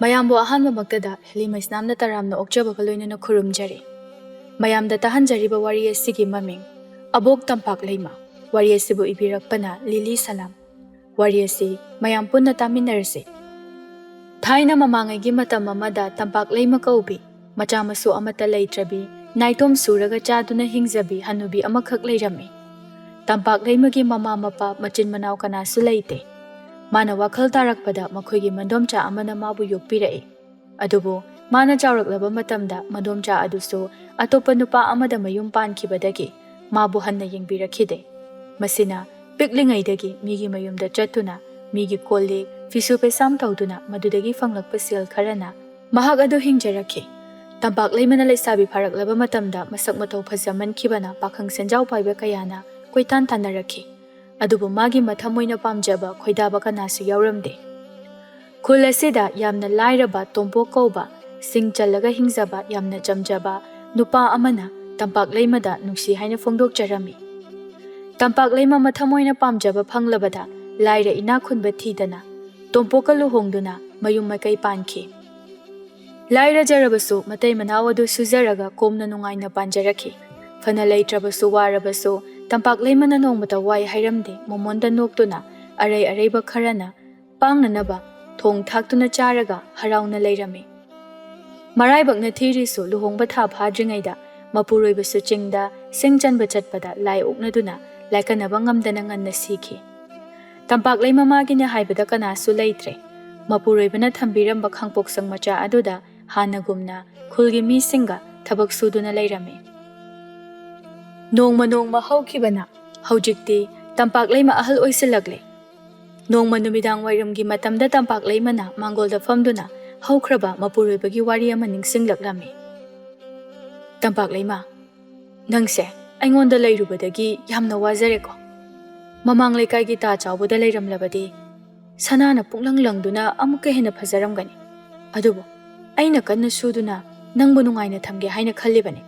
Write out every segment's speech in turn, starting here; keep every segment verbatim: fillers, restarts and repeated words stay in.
ꯃꯌꯥꯝꯕꯨ ꯑꯍꯥꯟꯕꯃꯛꯇꯗ ꯍꯤꯂꯤ ꯃꯩꯁꯅꯥꯝꯅ ꯇꯔꯥꯝꯅ ꯑꯣꯛꯆꯕꯒ ꯂꯣꯏꯅꯅ ꯈꯨꯔꯨꯝꯖꯔꯤ꯫ ꯃꯌꯥꯝꯗ ꯇꯥꯍꯟꯖꯔꯤꯕ ꯋꯥꯔꯤ ꯑꯁꯤꯒꯤ ꯃꯃꯤꯡ ꯑꯕꯣꯛ ꯇꯝꯄꯥꯛ ꯂꯩꯃ꯫ ꯋꯥꯔꯤ ꯑꯁꯤꯕꯨ ꯏꯕꯤꯔꯛꯄꯅ ꯂꯤꯂꯤ ꯁꯂꯥꯝ꯫ ꯋꯥꯔꯤ ꯑꯁꯤ ꯃꯌꯥꯝ ꯄꯨꯟꯅ ꯇꯥꯃꯤꯟꯅꯔꯁꯤ꯫ ꯊꯥꯏꯅ ꯃꯃꯥꯡꯉꯩꯒꯤ ꯃꯇꯝ ꯑꯃꯗ ꯇꯝꯄꯥꯛ ꯂꯩꯃ ꯀꯧꯕꯤ, ꯃꯆꯥ ꯃꯁꯨ ꯑꯃꯠꯇ ꯂꯩꯇ꯭ꯔꯕꯤ, ꯅꯥꯏꯇꯣꯝ ꯁꯨꯔꯒ ꯆꯥꯗꯨꯅ ꯍꯤꯡꯖꯕꯤ ꯍꯅꯨꯕꯤ ꯑꯃꯈꯛ ꯂꯩꯔꯝꯃꯤ꯫ ꯇꯝꯄꯥꯛ ꯂꯩꯃꯒꯤ ꯃꯃꯥ ꯃꯄꯥ, ꯃꯆꯤꯟ ꯃꯅꯥꯎ ꯀꯅꯥꯁꯨ ꯂꯩꯇꯦ꯫ ꯃꯥꯅ ꯋꯥꯈꯜ ꯇꯥꯔꯛꯄꯗ ꯃꯈꯣꯏꯒꯤ ꯃꯗꯣꯝꯆꯥ ꯑꯃꯅ ꯃꯥꯕꯨ ꯌꯣꯛꯄꯤꯔꯛꯏ꯫ ꯑꯗꯨꯕꯨ ꯃꯥꯅ ꯆꯥꯎꯔꯛꯂꯕ ꯃꯇꯝꯗ ꯃꯗꯣꯝꯆꯥ ꯑꯗꯨꯁꯨ ꯑꯇꯣꯞꯄ ꯅꯨꯄꯥ ꯑꯃꯗ ꯃꯌꯨꯝ ꯄꯥꯟꯈꯤꯕꯗꯒꯤ ꯃꯥꯕꯨ ꯍꯟꯅ ꯌꯦꯡꯕꯤꯔꯛꯈꯤꯗꯦ꯫ ꯃꯁꯤꯅ ꯄꯤꯛꯂꯤꯉꯩꯗꯒꯤ ꯃꯤꯒꯤ ꯃꯌꯨꯝꯗ ꯆꯠꯇꯨꯅ, ꯃꯤꯒꯤ ꯀꯣꯜ ꯂꯤꯛ, ꯐꯤꯁꯨ ꯐꯤꯁꯥꯝ ꯇꯧꯗꯨꯅ ꯃꯗꯨꯗꯒꯤ ꯐꯪꯂꯛꯄ ꯁꯦꯜ ꯈꯔꯅ ꯃꯍꯥꯛ ꯑꯗꯨ ꯍꯤꯡꯖꯔꯛꯈꯤ꯫ ꯇꯝꯄꯥꯛ ꯂꯩꯃꯅ ꯂꯩꯁꯥꯕꯤ ꯐꯥꯔꯛꯂꯕ ꯃꯇꯝꯗ ꯃꯁꯛ ꯃꯇꯧ ꯐꯖꯃꯟꯈꯤꯕꯅ ꯄꯥꯈꯪ ꯁꯦꯟꯖꯥꯎ ꯄꯥꯏꯕ ꯀꯌꯥꯅ ꯀꯣꯏꯇꯥꯟ ꯇꯥꯟꯅꯔꯛꯈꯤ꯫ ꯑꯗꯨꯕꯨ ꯃꯥꯒꯤ ꯃꯊꯃꯣꯏꯅ ꯄꯥꯝꯖꯕ ꯈꯣꯏꯗꯥꯕ ꯀꯅꯥꯁꯨ ꯌꯥꯎꯔꯝꯗꯦ꯫ ꯈꯨꯜ ꯑꯁꯤꯗ ꯌꯥꯝꯅ ꯂꯥꯏꯔꯕ ꯇꯣꯝꯄꯣꯛ ꯀꯧꯕ, ꯁꯤꯡ ꯆꯜꯂꯒ ꯍꯤꯡꯖꯕ ꯌꯥꯝꯅ ꯆꯝꯖꯕ ꯅꯨꯄꯥ ꯑꯃꯅ ꯇꯝꯄꯥꯛ ꯂꯩꯃꯗ ꯅꯨꯡꯁꯤ ꯍꯥꯏꯅ ꯐꯣꯡꯗꯣꯛꯆꯔꯝꯃꯤ꯫ ꯇꯝꯄꯥꯛ ꯂꯩꯃ ꯃꯊꯃꯣꯏꯅ ꯄꯥꯝꯖꯕ ꯐꯪꯂꯕꯗ ꯂꯥꯏꯔ ꯏꯅꯥꯛ ꯈꯨꯟꯕ ꯊꯤꯗꯅ ꯇꯣꯝꯄꯣꯛꯀ ꯂꯨꯍꯣꯡꯗꯨꯅ ꯃꯌꯨꯝ ꯃꯀꯩ ꯄꯥꯟꯈꯤ꯫ ꯂꯥꯏꯔꯖꯔꯕꯁꯨ ꯃꯇꯩ ꯃꯅꯥꯎ ꯑꯗꯨ ꯁꯨꯖꯔꯒ ꯀꯣꯝꯅ ꯅꯨꯡꯉꯥꯏꯅ ꯄꯥꯟꯖꯔꯛꯈꯤ꯫ ꯐꯅ ꯂꯩꯇ꯭ꯔꯕꯁꯨ ꯋꯥꯔꯕꯁꯨ ꯇꯝꯄꯥꯛ ꯂꯩꯃꯅ ꯅꯣꯡꯃꯇ ꯋꯥꯏ ꯍꯥꯏꯔꯝꯗꯦ꯫ ꯃꯃꯣꯟꯗ ꯅꯣꯛꯇꯨꯅ ꯑꯔꯩ ꯑꯔꯩꯕ ꯈꯔꯅ ꯄꯥꯡꯅꯅꯕ ꯊꯣꯡ ꯊꯥꯛꯇꯨꯅ ꯆꯥꯔꯒ ꯍꯔꯥꯎꯅ ꯂꯩꯔꯝꯃꯤ꯫ ꯃꯔꯥꯏꯕꯛꯅ ꯊꯤꯔꯤꯁꯨ ꯂꯨꯍꯣꯡꯕ ꯊꯥ ꯐꯥꯗ꯭ꯔꯤꯉꯩꯗ ꯃꯄꯨꯔꯣꯏꯕꯁꯨ ꯆꯤꯡꯗ ꯁꯤꯡ ꯆꯟꯕ ꯆꯠꯄꯗ ꯂꯥꯏ ꯑꯣꯛꯅꯗꯨꯅ ꯂꯥꯏꯀꯠꯅꯕ ꯉꯝꯗꯅ ꯉꯟꯅ ꯁꯤꯈꯤ꯫ ꯇꯝꯄꯥꯛ ꯂꯩꯃ ꯃꯥꯒꯤꯅꯦ ꯍꯥꯏꯕꯗ ꯀꯅꯥꯁꯨ ꯂꯩꯇ꯭ꯔꯦ꯫ ꯃꯄꯨꯔꯣꯏꯕꯅ ꯊꯝꯕꯤꯔꯝꯕ ꯈꯥꯡꯄꯣꯛꯁꯪ ꯃꯆꯥ ꯑꯗꯨꯗ ꯍꯥꯟꯅꯒꯨꯝꯅ ꯈꯨꯜꯒꯤ ꯃꯤꯁꯤꯡꯒ ꯊꯕꯛ ꯁꯨꯗꯨꯅ ꯂꯩꯔꯝꯃꯤ꯫ ꯅꯣꯡꯃ ꯅꯣꯡꯃ ꯍꯧꯈꯤꯕꯅ ꯍꯧꯖꯤꯛꯇꯤ ꯇꯝꯄꯥꯛ ꯂꯩꯃ ꯑꯍꯜ ꯑꯣꯏꯁꯤꯜꯂꯛꯂꯦ꯫ ꯅꯣꯡꯃ ꯅꯨꯃꯤꯗꯥꯡ ꯋꯥꯏꯔꯝꯒꯤ ꯃꯇꯝꯗ ꯇꯝꯄꯥꯛ ꯂꯩꯃꯅ ꯃꯥꯡꯒꯣꯜꯗ ꯐꯝꯗꯨꯅ ꯍꯧꯈ꯭ꯔꯕ ꯃꯄꯨꯔꯣꯏꯕꯒꯤ ꯋꯥꯔꯤ ꯑꯃ ꯅꯤꯡꯁꯤꯡꯂꯛꯂꯝꯃꯤ꯫ "ꯇꯝꯄꯥꯛ ꯂꯩꯃ, ꯅꯪꯁꯦ ꯑꯩꯉꯣꯟꯗ ꯂꯩꯔꯨꯕꯗꯒꯤ ꯌꯥꯝꯅ ꯋꯥꯖꯔꯦꯀꯣ꯫ ꯃꯃꯥꯡ ꯂꯩꯀꯥꯏꯒꯤ ꯇꯥ ꯆꯥꯎꯕꯗ ꯂꯩꯔꯝꯂꯕꯗꯤ ꯁꯅꯥꯅ ꯄꯨꯡꯂꯪ ꯂꯪꯗꯨꯅ ꯑꯃꯨꯛꯀ ꯍꯦꯟꯅ ꯐꯖꯔꯝꯒꯅꯤ꯫ ꯑꯗꯨꯕꯨ ꯑꯩꯅ ꯀꯟꯅ ꯁꯨꯗꯨꯅ ꯅꯪꯕꯨ ꯅꯨꯡꯉꯥꯏꯅ ꯊꯝꯒꯦ ꯍꯥꯏꯅ ꯈꯜꯂꯤꯕꯅꯤ꯫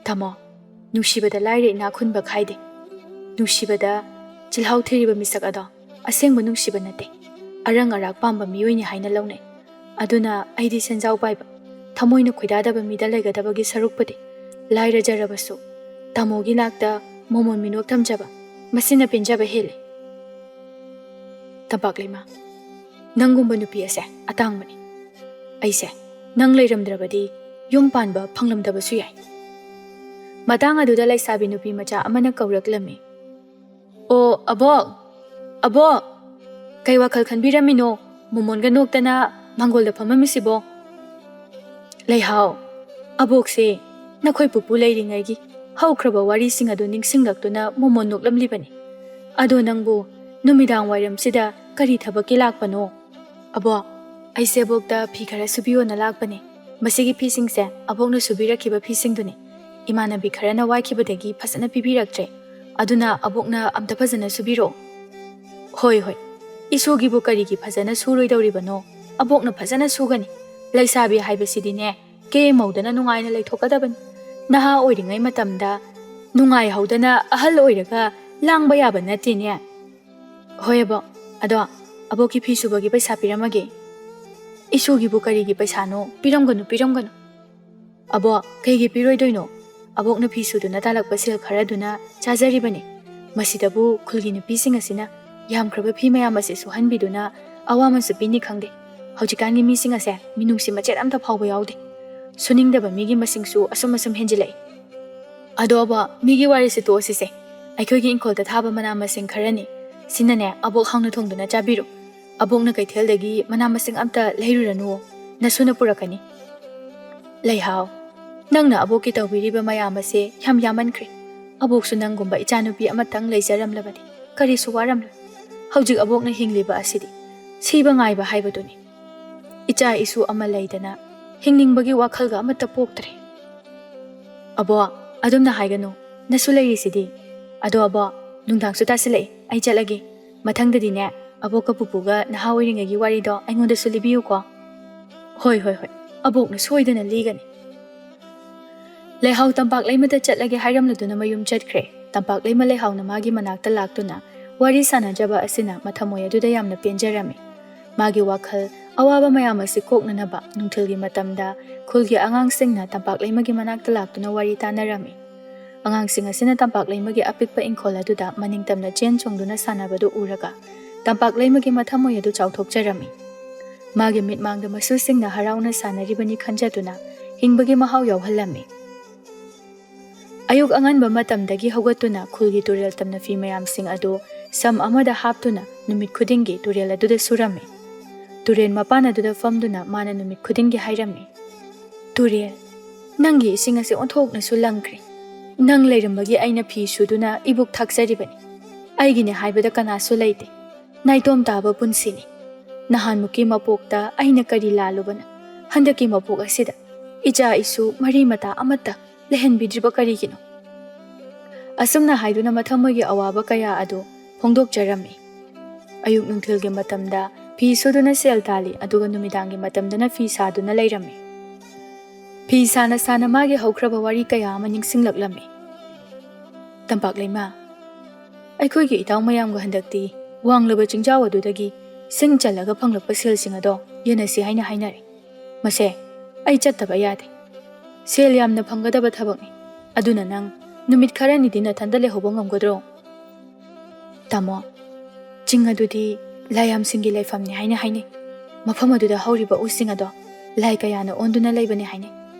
ꯇꯥꯃꯣ, ꯅꯨꯡꯁꯤꯕꯗ ꯂꯥꯏꯔ ꯏꯅꯥꯛ ꯈꯨꯟꯕ ꯈꯥꯏꯗꯦ꯫ ꯅꯨꯡꯁꯤꯕꯗ ꯆꯤꯜꯍꯥꯎ ꯊꯤꯔꯤꯕ ꯃꯤꯁꯛ ꯑꯗꯣ ꯑꯁꯦꯡꯕ ꯅꯨꯡꯁꯤꯕ ꯅꯠꯇꯦ, ꯑꯔꯪ ꯑꯔꯥꯛ ꯄꯥꯝꯕ ꯃꯤꯑꯣꯏꯅꯤ ꯍꯥꯏꯅ ꯂꯧꯅꯩ꯫ ꯑꯗꯨꯅ ꯑꯩꯗꯤ ꯁꯦꯟꯖꯥꯎ ꯄꯥꯏꯕ, ꯊꯃꯣꯏꯅ ꯈꯣꯏꯗꯥꯗꯕ ꯃꯤꯗ ꯂꯩꯒꯗꯕꯒꯤ ꯁꯔꯨꯛꯄꯨꯗꯤ, ꯂꯥꯏꯔꯖꯔꯕꯁꯨ ꯇꯥꯃꯣꯒꯤ ꯅꯥꯛꯇ ꯃꯣꯃꯣꯟ ꯃꯤꯅꯣꯛ ꯊꯝꯖꯕ, ꯃꯁꯤꯅ ꯄꯦꯟꯖꯕ ꯍꯦꯜꯂꯤ꯫ ꯇꯝꯄꯥꯛꯂꯩꯃ, ꯅꯪꯒꯨꯝꯕ ꯅꯨꯄꯤ ꯑꯁꯦ ꯑꯇꯥꯡꯕꯅꯤ꯫ ꯑꯩꯁꯦ ꯅꯪ ꯂꯩꯔꯝꯗ꯭ꯔꯕꯗꯤ ꯌꯨꯝ ꯄꯥꯟꯕ ꯐꯪꯂꯝꯗꯕꯁꯨ ꯌꯥꯏ꯫ ꯃꯇꯥꯡ ꯑꯗꯨꯗ ꯂꯩꯁꯥꯕꯤ ꯅꯨꯄꯤ ꯃꯆꯥ ꯑꯃꯅ ꯀꯧꯔꯛꯂꯝꯃꯤ꯫ "ꯑꯣ, ꯑꯕꯣꯛ! ꯑꯕꯣꯛ! ꯀꯩ ꯋꯥꯈꯜ ꯈꯟꯕꯤꯔꯝꯃꯤꯅꯣ? ꯃꯣꯃꯣꯟꯒ ꯅꯣꯛꯇꯅ ꯃꯥꯡꯒꯣꯜꯗ ꯐꯝꯃꯝꯃꯤꯁꯤꯕꯣ?" "ꯂꯩꯍꯥꯎ, ꯑꯕꯣꯛꯁꯦ ꯅꯈꯣꯏ ꯄꯨꯄꯨ ꯂꯩꯔꯤꯉꯩꯒꯤ ꯍꯧꯈ꯭ꯔꯕ ꯋꯥꯔꯤꯁꯤꯡ ꯑꯗꯨ ꯅꯤꯡꯁꯤꯡꯂꯛꯇꯨꯅ ꯃꯣꯃꯣꯟ ꯅꯣꯛꯂꯝꯂꯤꯕꯅꯤ꯫ ꯑꯗꯣ ꯅꯪꯕꯨ ꯅꯨꯃꯤꯗꯥꯡ ꯋꯥꯏꯔꯝꯁꯤꯗ ꯀꯔꯤ ꯊꯕꯛꯀꯤ ꯂꯥꯛꯄꯅꯣ?" "ꯑꯕꯣꯛ, ꯑꯩꯁꯦ ꯑꯕꯣꯛꯇ ꯐꯤ ꯈꯔ ꯁꯨꯕꯤꯌꯣꯅ ꯂꯥꯛꯄꯅꯦ꯫ ꯃꯁꯤꯒꯤ ꯐꯤꯁꯤꯡꯁꯦ ꯑꯕꯣꯛꯅ ꯁꯨꯕꯤꯔꯛꯈꯤꯕ ꯐꯤꯁꯤꯡꯗꯨꯅꯤ꯫ ꯏꯃꯥꯟꯅꯕꯤ ꯈꯔꯅ ꯋꯥꯏꯈꯤꯕꯗꯒꯤ ꯐꯖꯅ ꯄꯤꯕꯤꯔꯛꯇ꯭ꯔꯦ꯫ ꯑꯗꯨꯅ ꯑꯕꯣꯛꯅ ꯑꯝꯇ ꯐꯖꯅ ꯁꯨꯕꯤꯔꯛꯑꯣ꯫" "ꯍꯣꯏ, ꯍꯣꯏ, ꯏꯁꯨꯒꯤꯕꯨ ꯀꯔꯤꯒꯤ ꯐꯖꯅ ꯁꯨꯔꯣꯏꯗꯧꯔꯤꯕꯅꯣ? ꯑꯕꯣꯛꯅ ꯐꯖꯅ ꯁꯨꯒꯅꯤ꯫ ꯂꯩꯁꯥꯕꯤ ꯍꯥꯏꯕꯁꯤꯗꯤꯅꯦ, ꯀꯦ ꯃꯧꯗꯅ ꯅꯨꯡꯉꯥꯏꯅ ꯂꯩꯊꯣꯛꯀꯗꯕꯅꯤ꯫ ꯅꯍꯥ ꯑꯣꯏꯔꯤꯉꯩ ꯃꯇꯝꯗ ꯅꯨꯡꯉꯥꯏꯍꯧꯗꯅ ꯑꯍꯜ ꯑꯣꯏꯔꯒ ꯂꯥꯡꯕ ꯌꯥꯕ ꯅꯠꯇꯦꯅꯦ꯫" "ꯍꯣꯏ ꯑꯕꯣꯛ, ꯑꯗꯣ ꯑꯕꯣꯛꯀꯤ ꯐꯤ ꯁꯨꯕꯒꯤ ꯄꯩꯁꯥ ꯄꯤꯔꯝꯃꯒꯦ꯫" "ꯏꯁꯨꯒꯤꯕꯨ ꯀꯔꯤꯒꯤ ꯄꯩꯁꯥꯅꯣ? ꯄꯤꯔꯝꯒꯅꯨ, ꯄꯤꯔꯝꯒꯅꯨ꯫" "ꯑꯕꯣꯛ, ꯀꯩꯒꯤ ꯄꯤꯔꯣꯏꯗꯣꯏꯅꯣ? ꯑꯕꯣꯛꯅ ꯐꯤ ꯁꯨꯗꯨꯅ ꯇꯥꯜꯂꯛꯄ ꯁꯦꯜ ꯈꯔꯗꯨꯅ ꯆꯥꯖꯔꯤꯕꯅꯤ꯫ ꯃꯁꯤꯗꯕꯨ ꯈꯨꯜꯒꯤ ꯅꯨꯄꯤꯁꯤꯡ ꯑꯁꯤꯅ ꯌꯥꯝꯈ꯭ꯔꯕ ꯐꯤ ꯃꯌꯥꯝ ꯑꯁꯤ ꯁꯨꯍꯟꯕꯤꯗꯨꯅ ꯑꯋꯥꯃꯟꯁꯨ ꯄꯤꯅꯤ ꯈꯪꯗꯦ꯫ ꯍꯧꯖꯤꯛꯀꯥꯟꯒꯤ ꯃꯤꯁꯤꯡ ꯑꯁꯦ ꯃꯤꯅꯨꯡꯁꯤ ꯃꯆꯦꯠ ꯑꯝꯇ ꯐꯥꯎꯕ ꯌꯥꯎꯗꯦ꯫ ꯁꯨꯅꯤꯡꯗꯕ ꯃꯤꯒꯤ ꯃꯁꯤꯡꯁꯨ ꯑꯁꯨꯝ ꯑꯁꯨꯝ ꯍꯦꯟꯖꯤꯜꯂꯛꯏ꯫" "ꯑꯗꯣ ꯑꯕꯣꯛ, ꯃꯤꯒꯤ ꯋꯥꯔꯤꯁꯦ ꯇꯣꯛꯑꯁꯤꯁꯦ꯫ ꯑꯩꯈꯣꯏꯒꯤ ꯏꯪꯈꯣꯜꯗ ꯊꯥꯕ ꯃꯅꯥ ꯃꯁꯤꯡ ꯈꯔꯅꯤ꯫ ꯁꯤꯅꯅꯦ, ꯑꯕꯣꯛ ꯍꯥꯎꯅ ꯊꯣꯡꯗꯨꯅ ꯆꯥꯕꯤꯔꯣ꯫ ꯑꯕꯣꯛꯅ ꯀꯩꯊꯦꯜꯗꯒꯤ ꯃꯅꯥ ꯃꯁꯤꯡ ꯑꯝꯇ ꯂꯩꯔꯨꯔꯅꯨ, ꯅꯁꯨꯅ ꯄꯨꯔꯛꯀꯅꯤ꯫" "ꯂꯩꯍꯥꯎ, ꯅꯪꯅ ꯑꯕꯣꯛꯀꯤ ꯇꯧꯕꯤꯔꯤꯕ ꯃꯌꯥꯝ ꯑꯁꯦ ꯌꯥꯝ ꯌꯥꯝꯃꯟꯈ꯭ꯔꯦ꯫ ꯑꯕꯣꯛꯁꯨ ꯅꯪꯒꯨꯝꯕ ꯏꯆꯥꯅꯨꯄꯤ ꯑꯃꯇꯪ ꯂꯩꯖꯔꯝꯂꯕꯗꯤ ꯀꯔꯤꯁꯨ ꯋꯥꯔꯝꯂꯣꯏ꯫ ꯍꯧꯖꯤꯛ ꯑꯕꯣꯛꯅ ꯍꯤꯡꯂꯤꯕ ꯑꯁꯤꯗꯤ ꯁꯤꯕ ꯉꯥꯏꯕ ꯍꯥꯏꯕꯗꯨꯅꯤ꯫ ꯏꯆꯥ ꯏꯁꯨ ꯑꯃ ꯂꯩꯗꯅ ꯍꯤꯡꯅꯤꯡꯕꯒꯤ ꯋꯥꯈꯜꯒ ꯑꯃꯠꯇ ꯄꯣꯛꯇ꯭ꯔꯦ꯫" "ꯑꯕꯣꯛ, ꯑꯗꯨꯝꯅ ꯍꯥꯏꯒꯅꯨ, ꯅꯁꯨ ꯂꯩꯔꯤꯁꯤꯗꯤ꯫ ꯑꯗꯣ ꯑꯕꯣꯛ, ꯅꯨꯡꯗꯥꯡꯁꯨ ꯇꯥꯁꯤꯜꯂꯛꯑꯦ, ꯑꯩ ꯆꯠꯂꯒꯦ꯫ ꯃꯊꯪꯗꯗꯤꯅꯦ, ꯑꯕꯣꯛꯀ ꯄꯨꯄꯨꯒ ꯅꯍꯥ ꯑꯣꯏꯔꯤꯉꯩꯒꯤ ꯋꯥꯔꯤꯗꯣ ꯑꯩꯉꯣꯟꯗꯁꯨ ꯂꯤꯕꯤꯌꯨꯀꯣ꯫" "ꯍꯣꯏ, ꯍꯣꯏ, ꯍꯣꯏ, ꯑꯕꯣꯛꯅ ꯁꯣꯏꯗꯅ ꯂꯤꯒꯅꯤ꯫" ꯂꯩꯍꯥꯎ ꯇꯝꯄꯥꯛ ꯂꯩꯃꯗ ꯆꯠꯂꯒꯦ ꯍꯥꯏꯔꯝꯂꯗꯨꯅ ꯃꯌꯨꯝ ꯆꯠꯈ꯭ꯔꯦ꯫ ꯇꯝꯄꯥꯛ ꯂꯩꯃ ꯂꯩꯍꯥꯎꯅ ꯃꯥꯒꯤ ꯃꯅꯥꯛꯇ ꯂꯥꯛꯇꯨꯅ ꯋꯥꯔꯤ ꯁꯥꯟꯅꯖꯕ ꯑꯁꯤꯅ ꯃꯊꯃꯣꯏ ꯑꯗꯨꯗ ꯌꯥꯝꯅ ꯄꯦꯟꯖꯔꯝꯃꯤ꯫ ꯃꯥꯒꯤ ꯋꯥꯈꯜ ꯑꯋꯥꯕ ꯃꯌꯥꯝ ꯑꯁꯤ ꯀꯣꯛꯅꯅꯕ ꯅꯨꯡꯊꯤꯜꯒꯤ ꯃꯇꯝꯗ ꯈꯨꯜꯒꯤ ꯑꯉꯥꯡꯁꯤꯡꯅ ꯇꯝꯄꯥꯛ ꯂꯩꯃꯒꯤ ꯃꯅꯥꯛꯇ ꯂꯥꯛꯇꯨꯅ ꯋꯥꯔꯤ ꯇꯥꯅꯔꯝꯃꯤ꯫ ꯑꯉꯥꯡꯁꯤꯡ ꯑꯁꯤꯅ ꯇꯝꯄꯥꯛ ꯂꯩꯃꯒꯤ ꯑꯄꯤꯛꯄ ꯏꯪꯈꯣꯜ ꯑꯗꯨꯗ ꯃꯅꯤꯡ ꯇꯝꯅ ꯆꯦꯟ ꯆꯣꯡꯗꯨꯅ ꯁꯥꯟꯅꯕꯗꯨ ꯎꯔꯒ ꯇꯝꯄꯥꯛ ꯂꯩꯃꯒꯤ ꯃꯊꯃꯣꯏ ꯑꯗꯨ ꯆꯥꯎꯊꯣꯛꯆꯔꯝꯃꯤ꯫ ꯃꯥꯒꯤ ꯃꯤꯠꯃꯥꯡꯗ ꯃꯁꯨꯁꯤꯡꯅ ꯍꯔꯥꯎꯅ ꯁꯥꯟꯅꯔꯤꯕꯅꯤ ꯈꯟꯖꯗꯨꯅ ꯍꯤꯡꯕꯒꯤ ꯃꯍꯥꯎ ꯌꯥꯎꯍꯜꯂꯝꯃꯤ꯫ ꯑꯌꯨꯛ ꯑꯉꯟꯕ ꯃꯇꯝꯗꯒꯤ ꯍꯧꯒꯠꯇꯨꯅ ꯈꯨꯜꯒꯤ ꯇꯨꯔꯦꯜ ꯇꯝꯅ ꯐꯤ ꯃꯌꯥꯝꯁꯤꯡ ꯑꯗꯨ ꯁꯝ ꯑꯃꯗ ꯍꯥꯞꯇꯨꯅ ꯅꯨꯃꯤꯠ ꯈꯨꯗꯤꯡꯒꯤ ꯇꯨꯔꯦꯜ ꯑꯗꯨꯗ ꯁꯨꯔꯝꯃꯤ꯫ ꯇꯨꯔꯦꯜ ꯃꯄꯥꯟ ꯑꯗꯨꯗ ꯐꯝꯗꯨꯅ ꯃꯥꯅ ꯅꯨꯃꯤꯠ ꯈꯨꯗꯤꯡꯒꯤ ꯍꯥꯏꯔꯝꯃꯤ, "ꯇꯨꯔꯦꯜ, ꯅꯪꯒꯤ ꯏꯁꯤꯡ ꯑꯁꯤ ꯑꯣꯟꯊꯣꯛꯅꯁꯨ ꯂꯪꯈ꯭ꯔꯦ꯫ ꯅꯪ ꯂꯩꯔꯝꯕꯒꯤ ꯑꯩꯅ ꯐꯤ ꯁꯨꯗꯨꯅ ꯏꯕꯨꯛ ꯊꯥꯛꯆꯔꯤꯕꯅꯤ꯫ ꯑꯩꯒꯤꯅꯦ ꯍꯥꯏꯕꯗ ꯀꯅꯥꯁꯨ ꯂꯩꯇꯦ꯫ ꯅꯥꯏꯇꯣꯝ ꯇꯥꯕ ꯄꯨꯟꯁꯤꯅꯤ꯫ ꯅꯍꯥꯟꯃꯨꯛꯀꯤ ꯃꯄꯣꯛꯇ ꯑꯩꯅ ꯀꯔꯤ ꯂꯥꯜꯂꯨꯕꯅ ꯍꯟꯗꯛꯀꯤ ꯃꯄꯣꯛ ꯑꯁꯤꯗ ꯏꯆꯥ ꯏꯁꯨ ꯃꯔꯤ ꯃꯇꯥ ꯑꯃꯠꯇ ꯂꯩꯍꯟꯕꯤꯗ꯭ꯔꯤꯕ ꯀꯔꯤꯒꯤꯅꯣ?" ꯑꯁꯨꯝꯅ ꯍꯥꯏꯗꯨꯅ ꯃꯊꯃꯣꯏꯒꯤ ꯑꯋꯥꯕ ꯀꯌꯥ ꯑꯗꯨ ꯐꯣꯡꯗꯣꯛꯆꯔꯝꯃꯤ꯫ ꯑꯌꯨꯛ ꯅꯨꯡꯊꯤꯜꯒꯤ ꯃꯇꯝꯗ ꯐꯤ ꯁꯨꯗꯨꯅ ꯁꯦꯜ ꯇꯥꯜꯂꯤ, ꯑꯗꯨꯒ ꯅꯨꯃꯤꯗꯥꯡꯒꯤ ꯃꯇꯝꯗꯅ ꯐꯤ ꯁꯥꯗꯨꯅ ꯂꯩꯔꯝꯃꯤ꯫ ꯐꯤ ꯁꯥꯅ ꯁꯥꯅ ꯃꯥꯒꯤ ꯍꯧꯈ꯭ꯔꯕ ꯋꯥꯔꯤ ꯀꯌꯥ ꯑꯃ ꯅꯤꯡꯁꯤꯡꯂꯛꯂꯝꯃꯤ꯫ "ꯇꯝꯄꯥꯛ ꯂꯩꯃ, ꯑꯩꯈꯣꯏꯒꯤ ꯏꯇꯥꯎ ꯃꯌꯥꯝꯒ ꯍꯟꯗꯛꯇꯤ ꯋꯥꯡꯂꯕ ꯆꯤꯡꯖꯥꯎ ꯑꯗꯨꯗꯒꯤ ꯁꯤꯡ ꯆꯜꯂꯒ ꯐꯪꯂꯛꯄ ꯁꯦꯜꯁꯤꯡ ꯑꯗꯣ ꯌꯦꯟꯅꯁꯤ ꯍꯥꯏꯅ ꯍꯥꯏꯅꯔꯦ꯫ ꯃꯁꯦ ꯑꯩ ꯆꯠꯇꯕ ꯌꯥꯗꯦ꯫ ꯁꯦꯜ ꯌꯥꯝꯅ ꯐꯪꯒꯗꯕ ꯊꯕꯛꯅꯤ꯫ ꯑꯗꯨꯅ ꯅꯪ ꯅꯨꯃꯤꯠ ꯈꯔꯅꯤꯗꯤ ꯅꯊꯟꯗ ꯂꯩꯍꯧꯕ ꯉꯝꯒꯗ꯭ꯔꯣ?" "ꯇꯥꯃꯣ, ꯆꯤꯡ ꯑꯗꯨꯗꯤ ꯂꯥꯏꯌꯥꯝꯁꯤꯡꯒꯤ ꯂꯩꯐꯝꯅꯤ ꯍꯥꯏꯅ ꯍꯥꯏꯅꯩ꯫ ꯃꯐꯝ ꯑꯗꯨꯗ ꯍꯧꯔꯤꯕ ꯎꯁꯤꯡ ꯑꯗꯣ ꯂꯥꯏ ꯀꯌꯥꯅ ꯑꯣꯟꯗꯨꯅ ꯂꯩꯕꯅꯤ ꯍꯥꯏꯅꯩ꯫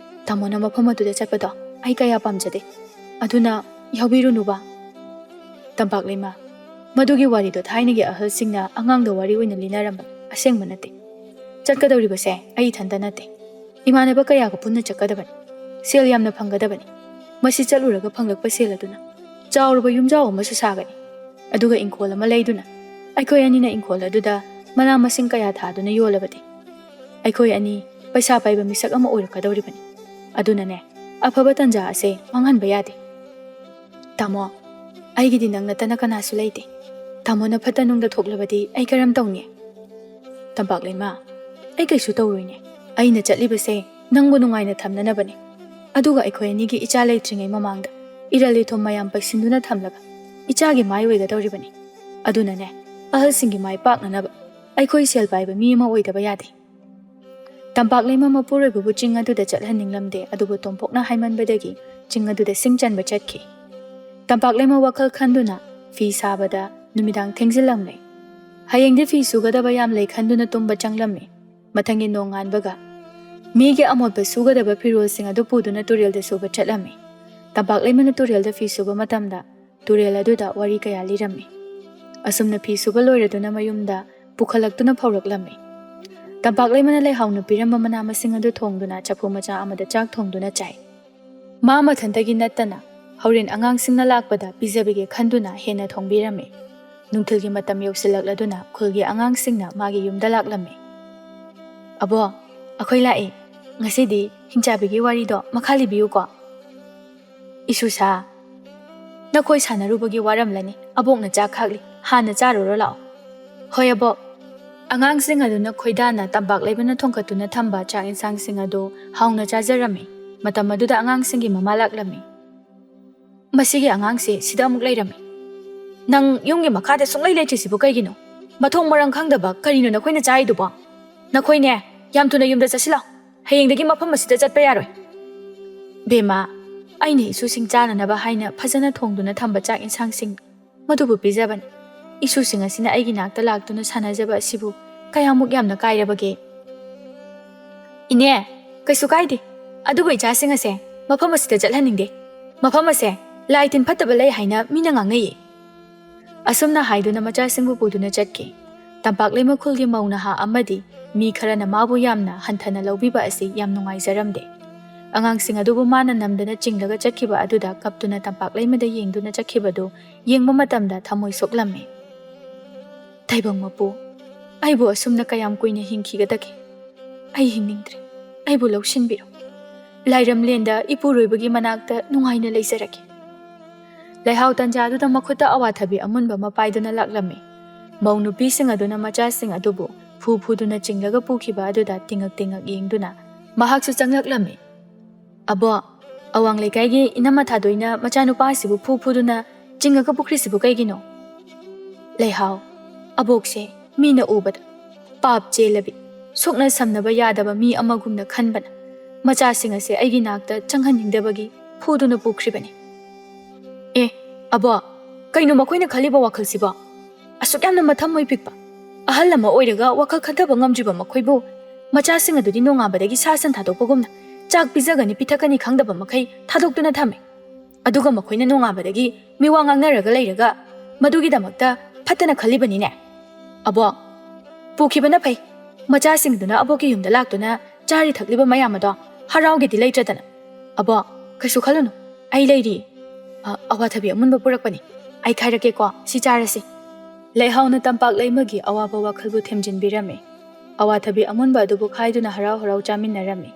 ꯇꯥꯃꯣꯅ ꯃꯐꯝ ꯑꯗꯨꯗ ꯆꯠꯄꯗꯣ ꯑꯩ ꯀꯌꯥ ꯄꯥꯝꯖꯗꯦ꯫ ꯑꯗꯨꯅ ꯌꯥꯎꯕꯤꯔꯨꯅꯨꯕ꯫" "ꯇꯝꯄꯥꯛ ꯂꯩꯃ, ꯃꯗꯨꯒꯤ ꯋꯥꯔꯤꯗꯣ ꯊꯥꯏꯅꯒꯤ ꯑꯍꯜꯁꯤꯡꯅ ꯑꯉꯥꯡꯗ ꯋꯥꯔꯤ ꯑꯣꯏꯅ ꯂꯤꯅꯔꯝꯕꯅꯤ, ꯑꯁꯦꯡꯕ ꯅꯠꯇꯦ꯫ ꯆꯠꯀꯗꯧꯔꯤꯕꯁꯦ ꯑꯩ ꯏꯊꯟꯇ ꯅꯠꯇꯦ꯫ ꯏꯃꯥꯟꯅꯕ ꯀꯌꯥꯒ ꯄꯨꯟꯅ ꯆꯠꯀꯗꯕꯅꯤ꯫ ꯁꯦꯜ ꯌꯥꯝꯅ ꯐꯪꯒꯗꯕꯅꯤ꯫ ꯃꯁꯤ ꯆꯠꯂꯨꯔꯒ ꯐꯪꯂꯛꯄ ꯁꯦꯜ ꯑꯗꯨꯅ ꯆꯥꯎꯔꯕ ꯌꯨꯝꯖꯥꯎ ꯑꯃꯁꯨ ꯁꯥꯒꯅꯤ꯫ ꯑꯗꯨꯒ ꯏꯪꯈꯣꯜ ꯑꯃ ꯂꯩꯗꯨꯅ ꯑꯩꯈꯣꯏ ꯑꯅꯤꯅ ꯏꯪꯈꯣꯜ ꯑꯗꯨꯗ ꯃꯅꯥ ꯃꯁꯤꯡ ꯀꯌꯥ ꯊꯥꯗꯨꯅ ꯌꯣꯜꯂꯕꯗꯤ ꯑꯩꯈꯣꯏ ꯑꯅꯤ ꯄꯩꯁꯥ ꯄꯥꯏꯕ ꯃꯤꯁꯛ ꯑꯃ ꯑꯣꯏꯔꯛꯀꯗꯧꯔꯤꯕꯅꯤ꯫ ꯑꯗꯨꯅꯅꯦ, ꯑꯐꯕ ꯇꯥꯟꯖꯥ ꯑꯁꯦ ꯃꯥꯡꯍꯟꯕ ꯌꯥꯗꯦ꯫" "ꯇꯥꯃꯣ, ꯑꯩꯒꯤꯗꯤ ꯅꯪ ꯅꯠꯇꯅ ꯀꯅꯥꯁꯨ ꯂꯩꯇꯦ꯫ ꯇꯥꯃꯣꯅ ꯐꯠꯇ ꯅꯨꯡꯗ ꯊꯣꯛꯂꯕꯗꯤ ꯑꯩ ꯀꯔꯝ ꯇꯧꯅꯤ?" "ꯇꯝꯄꯥꯛ ꯂꯩꯃ, ꯑꯩ ꯀꯩꯁꯨ ꯇꯧꯔꯣꯏꯅꯦ꯫ ꯑꯩꯅ ꯆꯠꯂꯤꯕꯁꯦ ꯅꯪꯕꯨ ꯅꯨꯡꯉꯥꯏꯅ ꯊꯝꯅꯅꯕꯅꯦ꯫ ꯑꯗꯨꯒ ꯑꯩꯈꯣꯏ ꯑꯅꯤꯒꯤ ꯏꯆꯥ ꯂꯩꯇ꯭ꯔꯤꯉꯩ ꯃꯃꯥꯡꯗ ꯏꯔꯜ ꯏꯊꯨꯝ ꯃꯌꯥꯝ ꯄꯩꯁꯤꯟꯗꯨꯅ ꯊꯝꯂꯒ ꯏꯆꯥꯒꯤ ꯃꯥꯏ ꯑꯣꯏꯒꯗꯧꯔꯤꯕꯅꯤ꯫ ꯑꯗꯨꯅꯅꯦ, ꯑꯍꯜꯁꯤꯡꯒꯤ ꯃꯥꯏ ꯄꯥꯛꯅꯅꯕ ꯑꯩꯈꯣꯏ ꯁꯦꯜ ꯄꯥꯏꯕ ꯃꯤ ꯑꯃ ꯑꯣꯏꯗꯕ ꯌꯥꯗꯦ꯫ ꯇꯝꯄꯥꯛ ꯂꯩꯃ ꯃꯄꯨꯔꯣꯏꯕꯕꯨ ꯆꯤꯡ ꯑꯗꯨꯗ ꯆꯠꯍꯟꯅꯤꯡꯂꯝꯗꯦ, ꯑꯗꯨꯕꯨ ꯇꯣꯝꯄꯣꯛꯅ ꯍꯥꯏꯃꯟꯕꯗꯒꯤ ꯆꯤꯡ ꯑꯗꯨꯗ ꯁꯤꯡ ꯆꯟꯕ ꯆꯠꯈꯤ꯫ ꯇꯝꯄꯥꯛ ꯂꯩꯃ ꯋꯥꯈꯜ ꯈꯟꯗꯨꯅ ꯐꯤ ꯁꯥꯕꯗ ꯅꯨꯃꯤꯗꯥꯡ ꯊꯦꯡꯖꯤꯜꯂꯝꯂꯦ꯫ ꯍꯌꯦꯡꯗꯤ ꯐꯤ ꯁꯨꯒꯗꯕ ꯌꯥꯝ ꯂꯩ ꯈꯟꯗꯨꯅ ꯇꯨꯝꯕ ꯆꯪꯂꯝꯃꯤ꯫ ꯃꯊꯪꯒꯤ ꯅꯣꯡꯉꯥꯟꯕꯒ ꯃꯤꯒꯤ ꯑꯃꯣꯠꯄ ꯁꯨꯒꯗꯕ ꯐꯤꯔꯣꯜꯁꯤꯡ ꯑꯗꯨ ꯄꯨꯗꯨꯅ ꯇꯨꯔꯦꯜꯗ ꯁꯨꯕ ꯆꯠꯂꯝꯃꯤ꯫ ꯇꯝꯄꯥꯛ ꯂꯩꯃꯅ ꯇꯨꯔꯦꯜꯗ ꯐꯤ ꯁꯨꯕ ꯃꯇꯝꯗ ꯇꯨꯔꯦꯜ ꯑꯗꯨꯗ ꯋꯥꯔꯤ ꯀꯌꯥ ꯂꯤꯔꯝꯃꯤ꯫ ꯑꯁꯨꯝꯅ ꯐꯤ ꯁꯨꯕ ꯂꯣꯏꯔꯗꯨꯅ ꯃꯌꯨꯝꯗ ꯄꯨꯈꯠꯂꯛꯇꯨꯅ ꯐꯧꯔꯛꯂꯝꯃꯤ꯫ ꯇꯝꯄꯥꯛ ꯂꯩꯃꯅ ꯂꯩꯍꯥꯎꯅ ꯄꯤꯔꯝꯕ ꯃꯅꯥ ꯃꯁꯤꯡ ꯑꯗꯨ ꯊꯣꯡꯗꯨꯅ ꯆꯐꯨ ꯃꯆꯥ ꯑꯃꯗ ꯆꯥꯛ ꯊꯣꯡꯗꯨꯅ ꯆꯥꯏ꯫ ꯃꯥ ꯃꯊꯟꯇꯒꯤ ꯅꯠꯇꯅ ꯍꯣꯔꯦꯟ ꯑꯉꯥꯡꯁꯤꯡꯅ ꯂꯥꯛꯄꯗ ꯄꯤꯖꯕꯤꯒꯦ ꯈꯟꯗꯨꯅ ꯍꯦꯟꯅ ꯊꯣꯡꯕꯤꯔꯝꯃꯤ꯫ ꯅꯨꯡꯊꯤꯜꯒꯤ ꯃꯇꯝ ꯌꯧꯁꯤꯜꯂꯛꯂꯗꯨꯅ ꯈꯨꯜꯒꯤ ꯑꯉꯥꯡꯁꯤꯡꯅ ꯃꯥꯒꯤ ꯌꯨꯝꯗ ꯂꯥꯛꯂꯝꯃꯤ꯫ "ꯑꯕꯣ, ꯑꯩꯈꯣꯏ ꯂꯥꯛꯏ꯫ ꯉꯁꯤꯗꯤ ꯍꯤꯡꯆꯥꯕꯤꯒꯤ ꯋꯥꯔꯤꯗꯣ ꯃꯈꯥ ꯂꯤꯕꯤꯌꯨꯀꯣ꯫" "ꯏꯁꯨꯁꯥ, ꯅꯈꯣꯏ ꯁꯥꯟꯅꯔꯨꯕꯒꯤ ꯋꯥꯔꯝꯂꯅꯤ꯫ ꯑꯕꯣꯛꯅ ꯆꯥꯛ ꯈꯥꯛꯂꯤ, ꯍꯥꯟꯅ ꯆꯥꯔꯨꯔꯣ ꯂꯥꯛꯑꯣ꯫" "ꯍꯣꯏ ꯑꯕꯣꯛ꯫" ꯑꯉꯥꯡꯁꯤꯡ ꯑꯗꯨꯅ ꯈꯣꯏꯗꯥꯅ ꯇꯝꯄꯥꯛ ꯂꯩꯃꯅ ꯊꯣꯡꯒꯠꯇꯨꯅ ꯊꯝꯕ ꯆꯥꯛ ꯏꯟꯁꯥꯡꯁꯤꯡ ꯑꯗꯨ ꯍꯥꯎꯅ ꯆꯥꯖꯔꯝꯃꯤ꯫ ꯃꯇꯝ ꯑꯗꯨꯗ ꯑꯉꯥꯡꯁꯤꯡꯒꯤ ꯃꯃꯥ ꯂꯥꯛꯂꯝꯃꯤ꯫ "ꯃꯁꯤꯒꯤ ꯑꯉꯥꯡꯁꯦ ꯁꯤꯗ ꯑꯃꯨꯛ ꯂꯩꯔꯝꯃꯤ꯫ ꯅꯪ ꯌꯨꯝꯒꯤ ꯃꯈꯥꯗ ꯁꯨꯡꯂꯩ ꯂꯩꯇ꯭ꯔꯤꯁꯤꯕꯨ ꯀꯩꯒꯤꯅꯣ? ꯃꯊꯣꯡ ꯃꯔꯝ ꯈꯪꯗꯕ ꯀꯔꯤꯅꯣ ꯅꯈꯣꯏꯅ ꯆꯥꯔꯤꯗꯨꯕꯣ? ꯅꯈꯣꯏꯅꯦ, ꯌꯥꯝ ꯊꯨꯅ ꯌꯨꯝꯗ ꯆꯠꯁꯤꯜꯂꯣ꯫ ꯍꯌꯦꯡꯗꯒꯤ ꯃꯐꯝ ꯑꯁꯤꯗ ꯆꯠꯄ ꯌꯥꯔꯣꯏ꯫" "ꯕꯦꯝꯃ, ꯑꯩꯅ ꯏꯁꯨꯁꯤꯡ ꯆꯥꯅꯅꯕ ꯍꯥꯏꯅ ꯐꯖꯅ ꯊꯣꯡꯗꯨꯅ ꯊꯝꯕ ꯆꯥꯛ ꯏꯟꯁꯥꯡꯁꯤꯡ ꯃꯗꯨꯕꯨ ꯄꯤꯖꯕꯅꯤ꯫ ꯏꯁꯨꯁꯤꯡ ꯑꯁꯤꯅ ꯑꯩꯒꯤ ꯅꯥꯛꯇ ꯂꯥꯛꯇꯨꯅ ꯁꯥꯟꯅꯖꯕ ꯑꯁꯤꯕꯨ ꯀꯌꯥꯃꯨꯛ ꯌꯥꯝꯅ ꯀꯥꯏꯔꯕꯒꯦ?" "ꯏꯅꯦ, ꯀꯩꯁꯨ ꯀꯥꯏꯗꯦ꯫ ꯑꯗꯨꯕꯨ ꯏꯆꯥꯁꯤꯡ ꯑꯁꯦ ꯃꯐꯝ ꯑꯁꯤꯗ ꯆꯠꯍꯟꯅꯤꯡꯗꯦ꯫ ꯃꯐꯝ ꯑꯁꯦ ꯂꯥꯏ ꯇꯤꯟ ꯐꯠꯇꯕ ꯂꯩ ꯍꯥꯏꯅ ꯃꯤꯅ ꯉꯥꯡꯅꯩꯌꯦ꯫" ꯑꯁꯨꯝꯅ ꯍꯥꯏꯗꯨꯅ ꯃꯆꯥꯁꯤꯡꯕꯨ ꯄꯨꯗꯨꯅ ꯆꯠꯈꯤ꯫ ꯇꯝꯄꯥꯛ ꯂꯩꯃ ꯈꯨꯜꯒꯤ ꯃꯧ ꯅꯍꯥ ꯑꯃꯗꯤ ꯃꯤ ꯈꯔꯅ ꯃꯥꯕꯨ ꯌꯥꯝꯅ ꯍꯟꯊꯅ ꯂꯧꯕꯤꯕ ꯑꯁꯤ ꯌꯥꯝ ꯅꯨꯡꯉꯥꯏꯖꯔꯝꯗꯦ꯫ ꯑꯉꯥꯡꯁꯤꯡ ꯑꯗꯨꯕꯨ ꯃꯥꯅ ꯅꯝꯗꯅ ꯆꯤꯡꯂꯒ ꯆꯠꯈꯤꯕ ꯑꯗꯨꯗ ꯀꯞꯇꯨꯅ ꯇꯝꯄꯥꯛ ꯂꯩꯃꯗ ꯌꯦꯡꯗꯨꯅ ꯆꯠꯈꯤꯕꯗꯨ ꯌꯦꯡꯕ ꯃꯇꯝꯗ ꯊꯃꯣꯏ ꯁꯣꯛꯂꯝꯃꯤ꯫ "ꯇꯥꯏꯕꯪ ꯃꯄꯨ, ꯑꯩꯕꯨ ꯑꯁꯨꯝꯅ ꯀꯌꯥꯝ ꯀꯨꯏꯅ ꯍꯤꯡꯈꯤꯒꯗꯒꯦ? ꯑꯩ ꯍꯤꯡꯅꯤꯡꯗ꯭ꯔꯦ꯫ ꯑꯩꯕꯨ ꯂꯧꯁꯤꯟꯕꯤꯔꯣ꯫ ꯂꯥꯏꯔꯝꯂꯦꯟꯗ ꯏꯄꯨꯔꯣꯏꯕꯒꯤ ꯃꯅꯥꯛꯇ ꯅꯨꯡꯉꯥꯏꯅ ꯂꯩꯖꯔꯒꯦ꯫" ꯂꯩꯍꯥꯎ ꯇꯟꯖꯥꯗꯨꯗ ꯃꯈꯨꯠꯇ ꯑꯋꯥꯊꯕꯤ ꯑꯃꯨꯟꯕ ꯑꯃ ꯄꯥꯏꯗꯨꯅ ꯂꯥꯛꯂꯝꯃꯤ꯫ ꯃꯧ ꯅꯨꯄꯤꯁꯤꯡ ꯑꯗꯨꯅ ꯃꯆꯥꯁꯤꯡ ꯑꯗꯨꯕꯨ ꯐꯨ ꯐꯨꯗꯨꯅ ꯆꯤꯡꯂꯒ ꯄꯨꯈꯤꯕ ꯑꯗꯨꯗ ꯇꯤꯡꯉꯛ ꯇꯤꯡꯉꯛ ꯌꯦꯡꯗꯨꯅ ꯃꯍꯥꯛꯁꯨ ꯆꯪꯂꯛꯂꯝꯃꯤ꯫ "ꯑꯕꯣ, ꯑꯋꯥꯡ ꯂꯩꯀꯥꯏꯒꯤ ꯏꯅꯝꯃ ꯊꯥꯗꯣꯏꯅ ꯃꯆꯥꯅꯨꯄꯥ ꯑꯁꯤꯕꯨ ꯐꯨ ꯐꯨꯗꯨꯅ ꯆꯤꯡꯉꯒ ꯄꯨꯈ꯭ꯔꯤꯁꯤꯕꯨ ꯀꯩꯒꯤꯅꯣ?" "ꯂꯩꯍꯥꯎ, ꯑꯕꯣꯛꯁꯦ ꯃꯤꯅ ꯎꯕꯗ ꯄꯥꯞ ꯆꯦꯜꯂꯕꯤ, ꯁꯣꯛꯅ ꯁꯝꯅꯕ ꯌꯥꯗꯕ ꯃꯤ ꯑꯃꯒꯨꯝꯅ ꯈꯟꯕꯅ ꯃꯆꯥꯁꯤꯡ ꯑꯁꯦ ꯑꯩꯒꯤ ꯅꯥꯛꯇ ꯆꯪꯍꯟꯅꯤꯡꯗꯕꯒꯤ ꯐꯨꯗꯨꯅ ꯄꯨꯈ꯭ꯔꯤꯕꯅꯤ꯫ ꯑꯦ, ꯑꯕꯣ, ꯀꯩꯅꯣ ꯃꯈꯣꯏꯅ ꯈꯜꯂꯤꯕ ꯋꯥꯈꯜꯁꯤꯕꯣ? ꯑꯁꯨꯛ ꯌꯥꯝꯅ ꯃꯊꯝꯃꯣꯏ ꯄꯤꯛꯄ ꯑꯍꯜ ꯑꯃ ꯑꯣꯏꯔꯒ ꯋꯥꯈꯜ ꯈꯟꯊꯕ ꯉꯝꯗ꯭ꯔꯤꯕ ꯃꯈꯣꯏꯕꯨ ꯃꯆꯥꯁꯤꯡ ꯑꯗꯨꯗꯤ ꯅꯣꯡꯉꯥꯟꯕꯗꯒꯤ ꯁꯥ ꯁꯟ ꯊꯥꯗꯣꯛꯄꯒꯨꯝꯅ ꯆꯥꯛ ꯄꯤꯖꯒꯅꯤ ꯄꯤꯊꯛꯀꯅꯤ ꯈꯪꯗꯕ ꯃꯈꯩ ꯊꯥꯗꯣꯛꯇꯨꯅ ꯊꯝꯃꯦ꯫ ꯑꯗꯨꯒ ꯃꯈꯣꯏꯅ ꯅꯣꯡꯉꯥꯟꯕꯗꯒꯤ ꯃꯤꯋꯥ ꯉꯥꯡꯅꯔꯒ ꯂꯩꯔꯒ ꯃꯗꯨꯒꯤꯗꯃꯛꯇ ꯐꯠꯇꯅ ꯈꯜꯂꯤꯕꯅꯤꯅꯦ꯫ ꯑꯕꯣ, ꯄꯨꯈꯤꯕꯅ ꯐꯩ꯫ ꯃꯆꯥꯁꯤꯡꯗꯨꯅ ꯑꯕꯣꯛꯀꯤ ꯌꯨꯝꯗ ꯂꯥꯛꯇꯨꯅ ꯆꯥꯔꯤ ꯊꯛꯂꯤꯕ ꯃꯌꯥꯝ ꯑꯗꯣ ꯍꯔꯥꯎꯒꯦꯗꯤ ꯂꯩꯇ꯭ꯔꯗꯅ꯫ ꯑꯕꯣ, ꯀꯩꯁꯨ ꯈꯜꯂꯨꯅꯨ, ꯑꯩ ꯂꯩꯔꯤ꯫ ꯑ, ꯑꯋꯥꯊꯕꯤ ꯑꯃꯨꯟꯕ ꯄꯨꯔꯛꯄꯅꯤ꯫ ꯑꯩ ꯈꯥꯏꯔꯛꯀꯦꯀꯣ, ꯁꯤ ꯆꯥꯔꯁꯤ꯫ ꯂꯩꯍꯥꯎꯅ ꯇꯝꯄꯥꯛ ꯂꯩꯃꯒꯤ ꯑꯋꯥꯕ ꯋꯥꯈꯜꯕꯨ ꯊꯦꯝꯖꯤꯟꯕꯤꯔꯝꯃꯤ꯫ ꯑꯋꯥꯊꯕꯤ ꯑꯃꯨꯟꯕ ꯑꯗꯨꯕꯨ ꯈꯥꯏꯗꯨꯅ ꯍꯔꯥꯎ ꯍꯔꯥꯎ ꯆꯥꯃꯤꯟꯅꯔꯝꯃꯤ꯫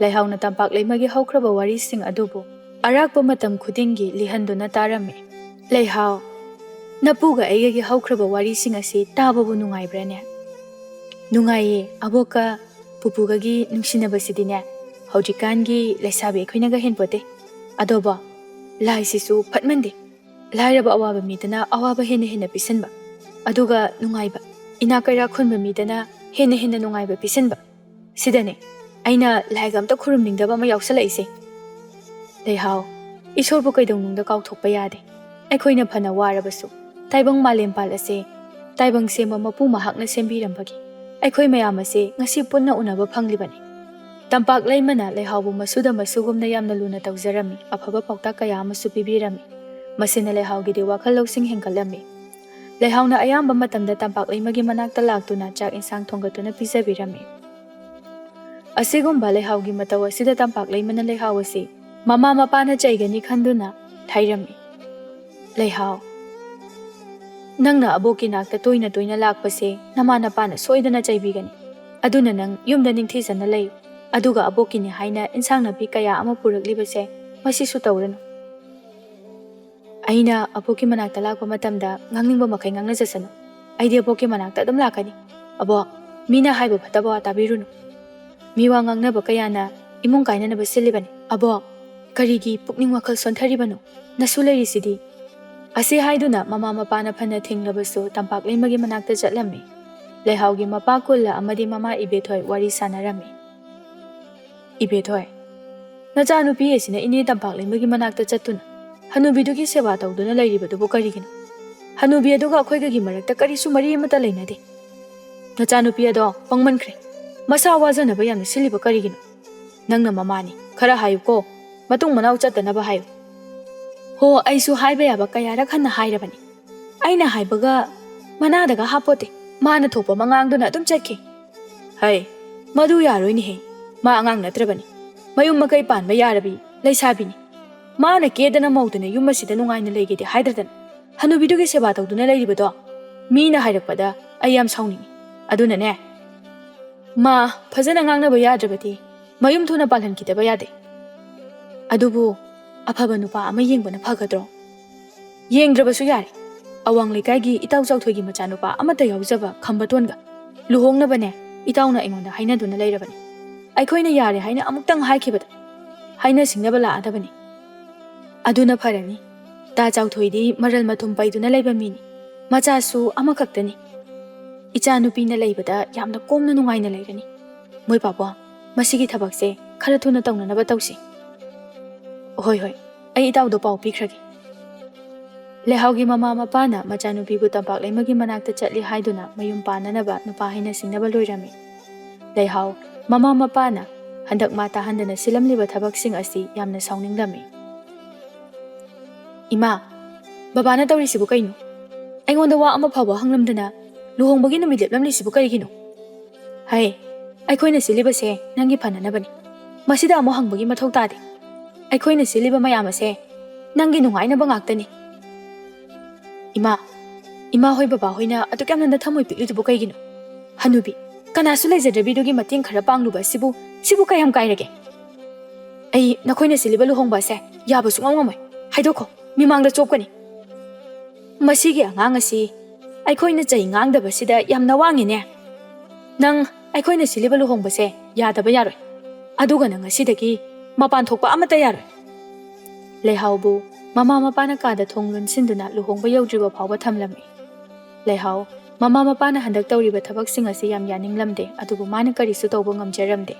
ꯂꯩꯍꯥꯎꯅ ꯇꯝꯄꯥꯛ ꯂꯩꯃꯒꯤ ꯍꯧꯈ꯭ꯔꯕ ꯋꯥꯔꯤꯁꯤꯡ ꯑꯗꯨꯕꯨ ꯑꯔꯥꯛꯄ ꯃꯇꯝ ꯈꯨꯗꯤꯡꯒꯤ ꯂꯤꯍꯟꯗꯨꯅ ꯇꯥꯔꯝꯃꯤ꯫ "ꯂꯩꯍꯥꯎ, ꯅꯄꯨꯒ ꯑꯩꯒꯒꯤ ꯍꯧꯈ꯭ꯔꯕ ꯋꯥꯔꯤꯁꯤꯡ ꯑꯁꯤ ꯇꯥꯕꯕꯨ ꯅꯨꯡꯉꯥꯏꯕ꯭ꯔꯥꯅꯦ?" "ꯅꯨꯡꯉꯥꯏꯌꯦ, ꯑꯕꯣꯛꯀ ꯄꯨꯄꯨꯒꯒꯤ ꯅꯨꯡꯁꯤꯅꯕꯁꯤꯗꯤꯅꯦ, ꯍꯧꯖꯤꯛꯀꯥꯟꯒꯤ ꯂꯩꯁꯥꯕꯤ ꯑꯩꯈꯣꯏꯅꯒ ꯍꯦꯟꯄꯣꯠꯇꯦ꯫ ꯑꯗꯣꯕꯣ, ꯂꯥꯏꯁꯤꯁꯨ ꯐꯠꯃꯟꯗꯦ꯫ ꯂꯥꯏꯔꯕ ꯑꯋꯥꯕ ꯃꯤꯗꯅ ꯑꯋꯥꯕ ꯍꯦꯟꯅ ꯍꯦꯟꯅ ꯄꯤꯁꯟꯕ, ꯑꯗꯨꯒ ꯅꯨꯡꯉꯥꯏꯕ, ꯏꯅꯥꯛ ꯀꯩꯔꯥꯛ ꯈꯨꯟꯕ ꯃꯤꯗꯅ ꯍꯦꯟꯅ ꯍꯦꯟꯅ ꯅꯨꯡꯉꯥꯏꯕ ꯄꯤꯁꯟꯕ꯫ ꯁꯤꯗꯅꯦ ꯑꯩꯅ ꯂꯥꯏꯒ ꯑꯝꯇ ꯈꯨꯔꯨꯝꯅꯤꯡꯗꯕ ꯑꯃ ꯌꯥꯎꯁꯜꯂꯛꯏꯁꯦ꯫ ꯂꯩꯍꯥꯎ, ꯏꯁꯣꯔꯕꯨ ꯀꯩꯗꯧꯅꯨꯡꯗ ꯀꯥꯎꯊꯣꯛꯄ ꯌꯥꯗꯦ꯫ ꯑꯩꯈꯣꯏꯅ ꯐꯅ ꯋꯥꯔꯕꯁꯨ, ꯇꯥꯏꯕꯪ ꯃꯥꯂꯦꯝꯄꯥꯜ ꯑꯁꯦ ꯇꯥꯏꯕꯪ ꯁꯦꯝꯕ ꯃꯄꯨ ꯃꯍꯥꯛꯅ ꯁꯦꯝꯕꯤꯔꯝꯕꯒꯤ ꯑꯩꯈꯣꯏ ꯃꯌꯥꯝ ꯑꯁꯦ ꯉꯁꯤ ꯄꯨꯟꯅ ꯎꯅꯕ ꯐꯪꯂꯤꯕꯅꯤ꯫ ꯇꯝꯄꯥꯛ ꯂꯩꯃꯅ ꯂꯩꯍꯥꯎꯕꯨ ꯃꯁꯨꯗ ꯃꯁꯨꯒꯨꯝꯅ ꯌꯥꯝꯅ ꯂꯨꯅ ꯇꯧꯖꯔꯝꯃꯤ, ꯑꯐꯕ ꯄꯥꯎꯇꯥꯛ ꯀꯌꯥ ꯑꯃꯁꯨ ꯄꯤꯕꯤꯔꯝꯃꯤ꯫ ꯃꯁꯤꯅ ꯂꯩꯍꯥꯎꯒꯤꯗꯤ ꯋꯥꯈꯜ ꯂꯧꯁꯤꯡ ꯍꯦꯟꯒꯠꯂꯝꯃꯤ꯫ ꯂꯩꯍꯥꯎꯅ ꯑꯌꯥꯝꯕ ꯃꯇꯝꯗ ꯇꯝꯄꯥꯛ ꯂꯩꯃꯒꯤ ꯃꯅꯥꯛꯇ ꯂꯥꯛꯇꯨꯅ ꯆꯥꯛ ꯏꯟꯁꯥꯡ ꯊꯣꯡꯒꯠꯇꯨꯅ ꯄꯤꯖꯕꯤꯔꯝꯃꯤ꯫ ꯑꯁꯤꯒꯨꯝꯕ ꯂꯩꯍꯥꯎꯒꯤ ꯃꯇꯧ ꯑꯁꯤꯗ ꯇꯝꯄꯥꯛ ꯂꯩꯃꯅ ꯂꯩꯍꯥꯎ ꯑꯁꯤ ꯃꯃꯥ ꯃꯄꯥꯅ ꯆꯩꯒꯅꯤ ꯈꯟꯗꯨꯅ ꯊꯩꯔꯝꯃꯤ꯫ "ꯂꯩꯍꯥꯎ, ꯅꯪꯅ ꯑꯕꯣꯛꯀꯤ ꯅꯥꯛꯇ ꯇꯣꯏꯅ ꯇꯣꯏꯅ ꯂꯥꯛꯄꯁꯦ ꯅꯃꯥ ꯅꯄꯥꯅ ꯁꯣꯏꯗꯅ ꯆꯩꯕꯤꯒꯅꯤ꯫ ꯑꯗꯨꯅ ꯅꯪ ꯌꯨꯝꯗ ꯅꯤꯡꯊꯤꯖꯅ ꯂꯩꯌꯨ꯫ ꯑꯗꯨꯒ ꯑꯕꯣꯛꯀꯤꯅꯤ ꯍꯥꯏꯅ ꯏꯟꯁꯥꯡ ꯅꯥꯄꯤ ꯀꯌꯥ ꯑꯃ ꯄꯨꯔꯛꯂꯤꯕꯁꯦ ꯃꯁꯤꯁꯨ ꯇꯧꯔꯅꯨ꯫" ꯑꯩꯅ ꯑꯕꯣꯛꯀꯤ ꯃꯅꯥꯛꯇ ꯂꯥꯛꯄ ꯃꯇꯝꯗ ꯉꯥꯡꯅꯤꯡꯕ ꯃꯈꯩ ꯉꯥꯡꯅꯖꯁꯅꯨ꯫ ꯑꯩꯗꯤ ꯑꯕꯣꯛꯀꯤ ꯃꯅꯥꯛꯇ ꯑꯗꯨꯝ ꯂꯥꯛꯀꯅꯤ꯫ ꯑꯕꯣꯛ, ꯃꯤꯅ ꯍꯥꯏꯕ ꯐꯠꯇꯕ ꯋꯥ ꯇꯥꯕꯤꯔꯨꯅꯨ꯫ ꯃꯤꯋꯥ ꯉꯥꯡꯅꯕ ꯀꯌꯥꯅ ꯏꯃꯨꯡ ꯀꯥꯏꯅꯅꯕ ꯁꯤꯜꯂꯤꯕꯅꯤ꯫ ꯑꯕꯣꯛ, ꯀꯔꯤꯒꯤ ꯄꯨꯛꯅꯤꯡ ꯋꯥꯈꯜ ꯁꯣꯟꯊꯔꯤꯕꯅꯣ? ꯅꯁꯨ ꯂꯩꯔꯤꯁꯤꯗꯤ꯫ ꯑꯁꯤ ꯍꯥꯏꯗꯨꯅ ꯃꯃꯥ ꯃꯄꯥꯅ ꯐꯅ ꯊꯤꯡꯂꯕꯁꯨ ꯇꯝꯄꯥꯛ ꯂꯩꯃꯒꯤ ꯃꯅꯥꯛꯇ ꯆꯠꯂꯝꯃꯤ꯫ ꯂꯩꯍꯥꯎꯒꯤ ꯃꯄꯥ ꯀꯨꯜꯂ ꯑꯃꯗꯤ ꯃꯃꯥ ꯏꯕꯦꯊꯣꯏ ꯋꯥꯔꯤ ꯁꯥꯟꯅꯔꯝꯃꯤ꯫ "ꯏꯕꯦꯊꯣꯏ, ꯅꯆꯥꯅꯨꯄꯤ ꯑꯁꯤꯅ ꯏꯅꯦ ꯇꯝꯄꯥꯛꯂꯩꯃꯒꯤ ꯃꯅꯥꯛꯇ ꯆꯠꯇꯨꯅ ꯍꯅꯨꯕꯤꯗꯨꯒꯤ ꯁꯦꯕꯥ ꯇꯧꯗꯨꯅ ꯂꯩꯔꯤꯕꯗꯨꯕꯨ ꯀꯔꯤꯒꯤꯅꯣ? ꯍꯅꯨꯕꯤ ꯑꯗꯨꯒ ꯑꯩꯈꯣꯏꯒꯒꯤ ꯃꯔꯛꯇ ꯀꯔꯤꯁꯨ ꯃꯔꯤ ꯑꯃꯠꯇ ꯂꯩꯅꯗꯦ꯫ ꯅꯆꯥꯅꯨꯄꯤ ꯑꯗꯣ ꯄꯪꯃꯟꯈ꯭ꯔꯦ꯫ ꯃꯁꯥ ꯋꯥꯖꯅꯕ ꯌꯥꯝꯅ ꯁꯤꯜꯂꯤꯕ ꯀꯔꯤꯒꯤꯅꯣ? ꯅꯪꯅ ꯃꯃꯥꯅꯤ, ꯈꯔ ꯍꯥꯏꯌꯨꯀꯣ꯫ ꯃꯇꯨꯡ ꯃꯅꯥꯎ ꯆꯠꯇꯅꯕ ꯍꯥꯏꯌꯨ꯫" "ꯍꯣ, ꯑꯩꯁꯨ ꯍꯥꯏꯕ ꯌꯥꯕ ꯀꯌꯥꯔꯛ ꯍꯟꯅ ꯍꯥꯏꯔꯕꯅꯤ꯫ ꯑꯩꯅ ꯍꯥꯏꯕꯒ ꯃꯅꯥꯗꯒ ꯍꯥꯞꯄꯣꯠꯇꯦ꯫ ꯃꯥꯅ ꯊꯣꯛꯄ ꯑꯃ ꯉꯥꯡꯗꯨꯅ ꯑꯗꯨꯝ ꯆꯠꯈꯤ꯫" "ꯍꯩ, ꯃꯗꯨ ꯌꯥꯔꯣꯏꯅꯦꯍꯦ꯫ ꯃꯥ ꯑꯉꯥꯡ ꯅꯠꯇ꯭ꯔꯕꯅꯤ꯫ ꯃꯌꯨꯝ ꯃꯀꯩ ꯄꯥꯟꯕ ꯌꯥꯔꯕꯤ ꯂꯩꯁꯥꯕꯤꯅꯤ꯫ ꯃꯥꯅ ꯀꯦꯗꯅ ꯃꯧꯗꯅ ꯌꯨꯝ ꯑꯁꯤꯗ ꯅꯨꯡꯉꯥꯏꯅ ꯂꯩꯒꯦꯗꯤ ꯍꯥꯏꯗ꯭ꯔꯗꯅ ꯍꯅꯨꯕꯤꯗꯨꯒꯤ ꯁꯦꯕꯥ ꯇꯧꯗꯨꯅ ꯂꯩꯔꯤꯕꯗꯣ ꯃꯤꯅ ꯍꯥꯏꯔꯛꯄꯗ ꯑꯩ ꯌꯥꯝ ꯁꯥꯎꯅꯤꯡꯉꯤ꯫ ꯑꯗꯨꯅꯅꯦ, ꯃꯥ ꯐꯖꯅ ꯉꯥꯡꯅꯕ ꯌꯥꯗ꯭ꯔꯕꯗꯤ ꯃꯌꯨꯝ ꯊꯨꯅ ꯄꯥꯜꯍꯟꯈꯤꯗꯕ ꯌꯥꯗꯦ꯫ ꯑꯗꯨꯕꯨ ꯑꯐꯕ ꯅꯨꯄꯥ ꯑꯃ ꯌꯦꯡꯕꯅ ꯐꯒꯗ꯭ꯔꯣ? ꯌꯦꯡꯗ꯭ꯔꯕꯁꯨ ꯌꯥꯔꯦ꯫ ꯑꯋꯥꯡ ꯂꯩꯀꯥꯏꯒꯤ ꯏꯇꯥꯎ ꯆꯥꯎꯊꯣꯏꯒꯤ ꯃꯆꯥꯅꯨꯄꯥ ꯑꯃꯠꯇ ꯌꯥꯎꯖꯕ ꯈꯝꯕꯇꯣꯟꯒ ꯂꯨꯍꯣꯡꯅꯕꯅꯦ ꯏꯇꯥꯎꯅ ꯑꯩꯉꯣꯟꯗ ꯍꯥꯏꯅꯗꯨꯅ ꯂꯩꯔꯕꯅꯤ꯫ ꯑꯩꯈꯣꯏꯅ ꯌꯥꯔꯦ ꯍꯥꯏꯅ ꯑꯃꯨꯛꯇꯪ ꯍꯥꯏꯈꯤꯕꯗ ꯍꯥꯏꯅ ꯁꯤꯡꯅꯕ ꯂꯥꯛꯑꯗꯕꯅꯤ꯫ ꯑꯗꯨꯅ ꯐꯔꯅꯤ꯫ ꯇꯥ ꯆꯥꯎꯊꯣꯏꯗꯤ ꯃꯔꯜ ꯃꯊꯨꯝ ꯄꯩꯗꯨꯅ ꯂꯩꯕ ꯃꯤꯅꯤ꯫ ꯃꯆꯥꯁꯨ ꯑꯃꯈꯛꯇꯅꯤ꯫ ꯏꯆꯥ ꯅꯨꯄꯤꯅ ꯂꯩꯕꯗ ꯌꯥꯝꯅ ꯀꯣꯝꯅ ꯅꯨꯡꯉꯥꯏꯅ ꯂꯩꯔꯅꯤ꯫ ꯃꯣꯏ ꯄꯥꯕꯣ, ꯃꯁꯤꯒꯤ ꯊꯕꯛꯁꯦ ꯈꯔ ꯊꯨꯅ ꯇꯧꯅꯅꯕ ꯇꯧꯁꯤ꯫" "ꯍꯣꯏ, ꯍꯣꯏ, ꯑꯩ ꯏꯇꯥꯎꯗ ꯄꯥꯎ ꯄꯤꯈ꯭ꯔꯒꯦ꯫" ꯂꯩꯍꯥꯎꯒꯤ ꯃꯃꯥ ꯃꯄꯥꯅ ꯃꯆꯥꯅꯨꯄꯤꯕꯨ ꯇꯝꯄꯥꯛ ꯂꯩꯃꯒꯤ ꯃꯅꯥꯛꯇ ꯆꯠꯂꯤ ꯍꯥꯏꯗꯨꯅ ꯃꯌꯨꯝ ꯄꯥꯟꯅꯅꯕ ꯅꯨꯄꯥ ꯍꯥꯏꯅ ꯁꯤꯡꯅꯕ ꯂꯣꯏꯔꯝꯃꯤ꯫ ꯂꯩꯍꯥꯎ ꯃꯃꯥ ꯃꯄꯥꯅ ꯍꯟꯗꯛ ꯃꯥ ꯇꯥꯍꯟꯗꯅ ꯁꯤꯜꯂꯝꯂꯤꯕ ꯊꯕꯛꯁꯤꯡ ꯑꯁꯤ ꯌꯥꯝꯅ ꯁꯥꯎꯅꯤꯡꯂꯝꯃꯤ꯫ "ꯏꯃꯥ, ꯕꯕꯥꯅ ꯇꯧꯔꯤꯁꯤꯕꯨ ꯀꯩꯅꯣ? ꯑꯩꯉꯣꯟꯗ ꯋꯥ ꯑꯃ ꯐꯥꯎꯕ ꯍꯪꯂꯝꯗꯅ ꯂꯨꯍꯣꯡꯕꯒꯤ ꯅꯨꯃꯤꯠ ꯂꯦꯞꯂꯝꯂꯤꯁꯤꯕꯨ ꯀꯔꯤꯒꯤꯅꯣ?" "ꯍꯩ, ꯑꯩꯈꯣꯏꯅ ꯁꯤꯜꯂꯤꯕꯁꯦ ꯅꯪꯒꯤ ꯐꯅꯅꯕꯅꯤ꯫ ꯃꯁꯤꯗ ꯑꯃꯨꯛ ꯍꯪꯕꯒꯤ ꯃꯊꯧ ꯇꯥꯗꯦ꯫ ꯑꯩꯈꯣꯏꯅ ꯁꯤꯜꯂꯤꯕ ꯃꯌꯥꯝ ꯑꯁꯦ ꯅꯪꯒꯤ ꯅꯨꯡꯉꯥꯏꯅꯕ ꯉꯥꯛꯇꯅꯤ꯫" "ꯏꯃꯥ, ꯏꯃꯥ ꯍꯣꯏ ꯕꯕꯥ ꯍꯣꯏꯅ ꯑꯗꯨꯛ ꯌꯥꯝꯅ ꯅꯊꯃꯣꯏ ꯄꯤꯛꯂꯤꯗꯨꯕꯨ ꯀꯩꯒꯤꯅꯣ? ꯍꯅꯨꯕꯤ, ꯀꯅꯥꯁꯨ ꯂꯩꯖꯗ꯭ꯔꯕꯤꯗꯨꯒꯤ ꯃꯇꯦꯡ ꯈꯔ ꯄꯥꯡꯂꯨꯕ ꯑꯁꯤꯕꯨ, ꯁꯤꯕꯨ ꯀꯌꯥꯝ ꯀꯥꯏꯔꯒꯦ? ꯑꯩ ꯅꯈꯣꯏꯅ ꯁꯤꯜꯂꯤꯕ ꯂꯨꯍꯣꯡꯕ ꯑꯁꯦ ꯌꯥꯕ ꯁꯨꯡꯉꯝ ꯉꯝꯃꯣꯏ꯫ ꯍꯥꯏꯗꯣꯛꯈꯣ, ꯃꯤꯃꯥꯡꯗ ꯆꯣꯞꯀꯅꯤ꯫" "ꯃꯁꯤꯒꯤ ꯑꯉꯥꯡ ꯑꯁꯤ ꯑꯩꯈꯣꯏꯅ ꯆꯩ ꯉꯥꯡꯗꯕꯁꯤꯗ ꯌꯥꯝꯅ ꯋꯥꯡꯉꯤꯅꯦ꯫ ꯅꯪ ꯑꯩꯈꯣꯏꯅ ꯁꯤꯜꯂꯤꯕ ꯂꯨꯍꯣꯡꯕꯁꯦ ꯌꯥꯗꯕ ꯌꯥꯔꯣꯏ꯫ ꯑꯗꯨꯒ ꯅꯪ ꯉꯁꯤꯗꯒꯤ ꯃꯄꯥꯟ ꯊꯣꯛꯄ ꯑꯃꯠꯇ ꯌꯥꯔꯣꯏ꯫" ꯂꯩꯍꯥꯎꯕꯨ ꯃꯃꯥ ꯃꯄꯥꯅ ꯀꯥꯗ ꯊꯣꯡ ꯂꯣꯟꯁꯤꯟꯗꯨꯅ ꯂꯨꯍꯣꯡꯕ ꯌꯧꯗ꯭ꯔꯤꯕ ꯐꯥꯎꯕ ꯊꯝꯂꯝꯃꯤ꯫ ꯂꯩꯍꯥꯎ ꯃꯃꯥ ꯃꯄꯥꯅ ꯍꯟꯗꯛ ꯇꯧꯔꯤꯕ ꯊꯕꯛꯁꯤꯡ ꯑꯁꯤ ꯌꯥꯝ ꯌꯥꯅꯤꯡꯂꯝꯗꯦ, ꯑꯗꯨꯕꯨ ꯃꯥꯅ ꯀꯔꯤꯁꯨ ꯇꯧꯕ ꯉꯝꯖꯔꯝꯗꯦ꯫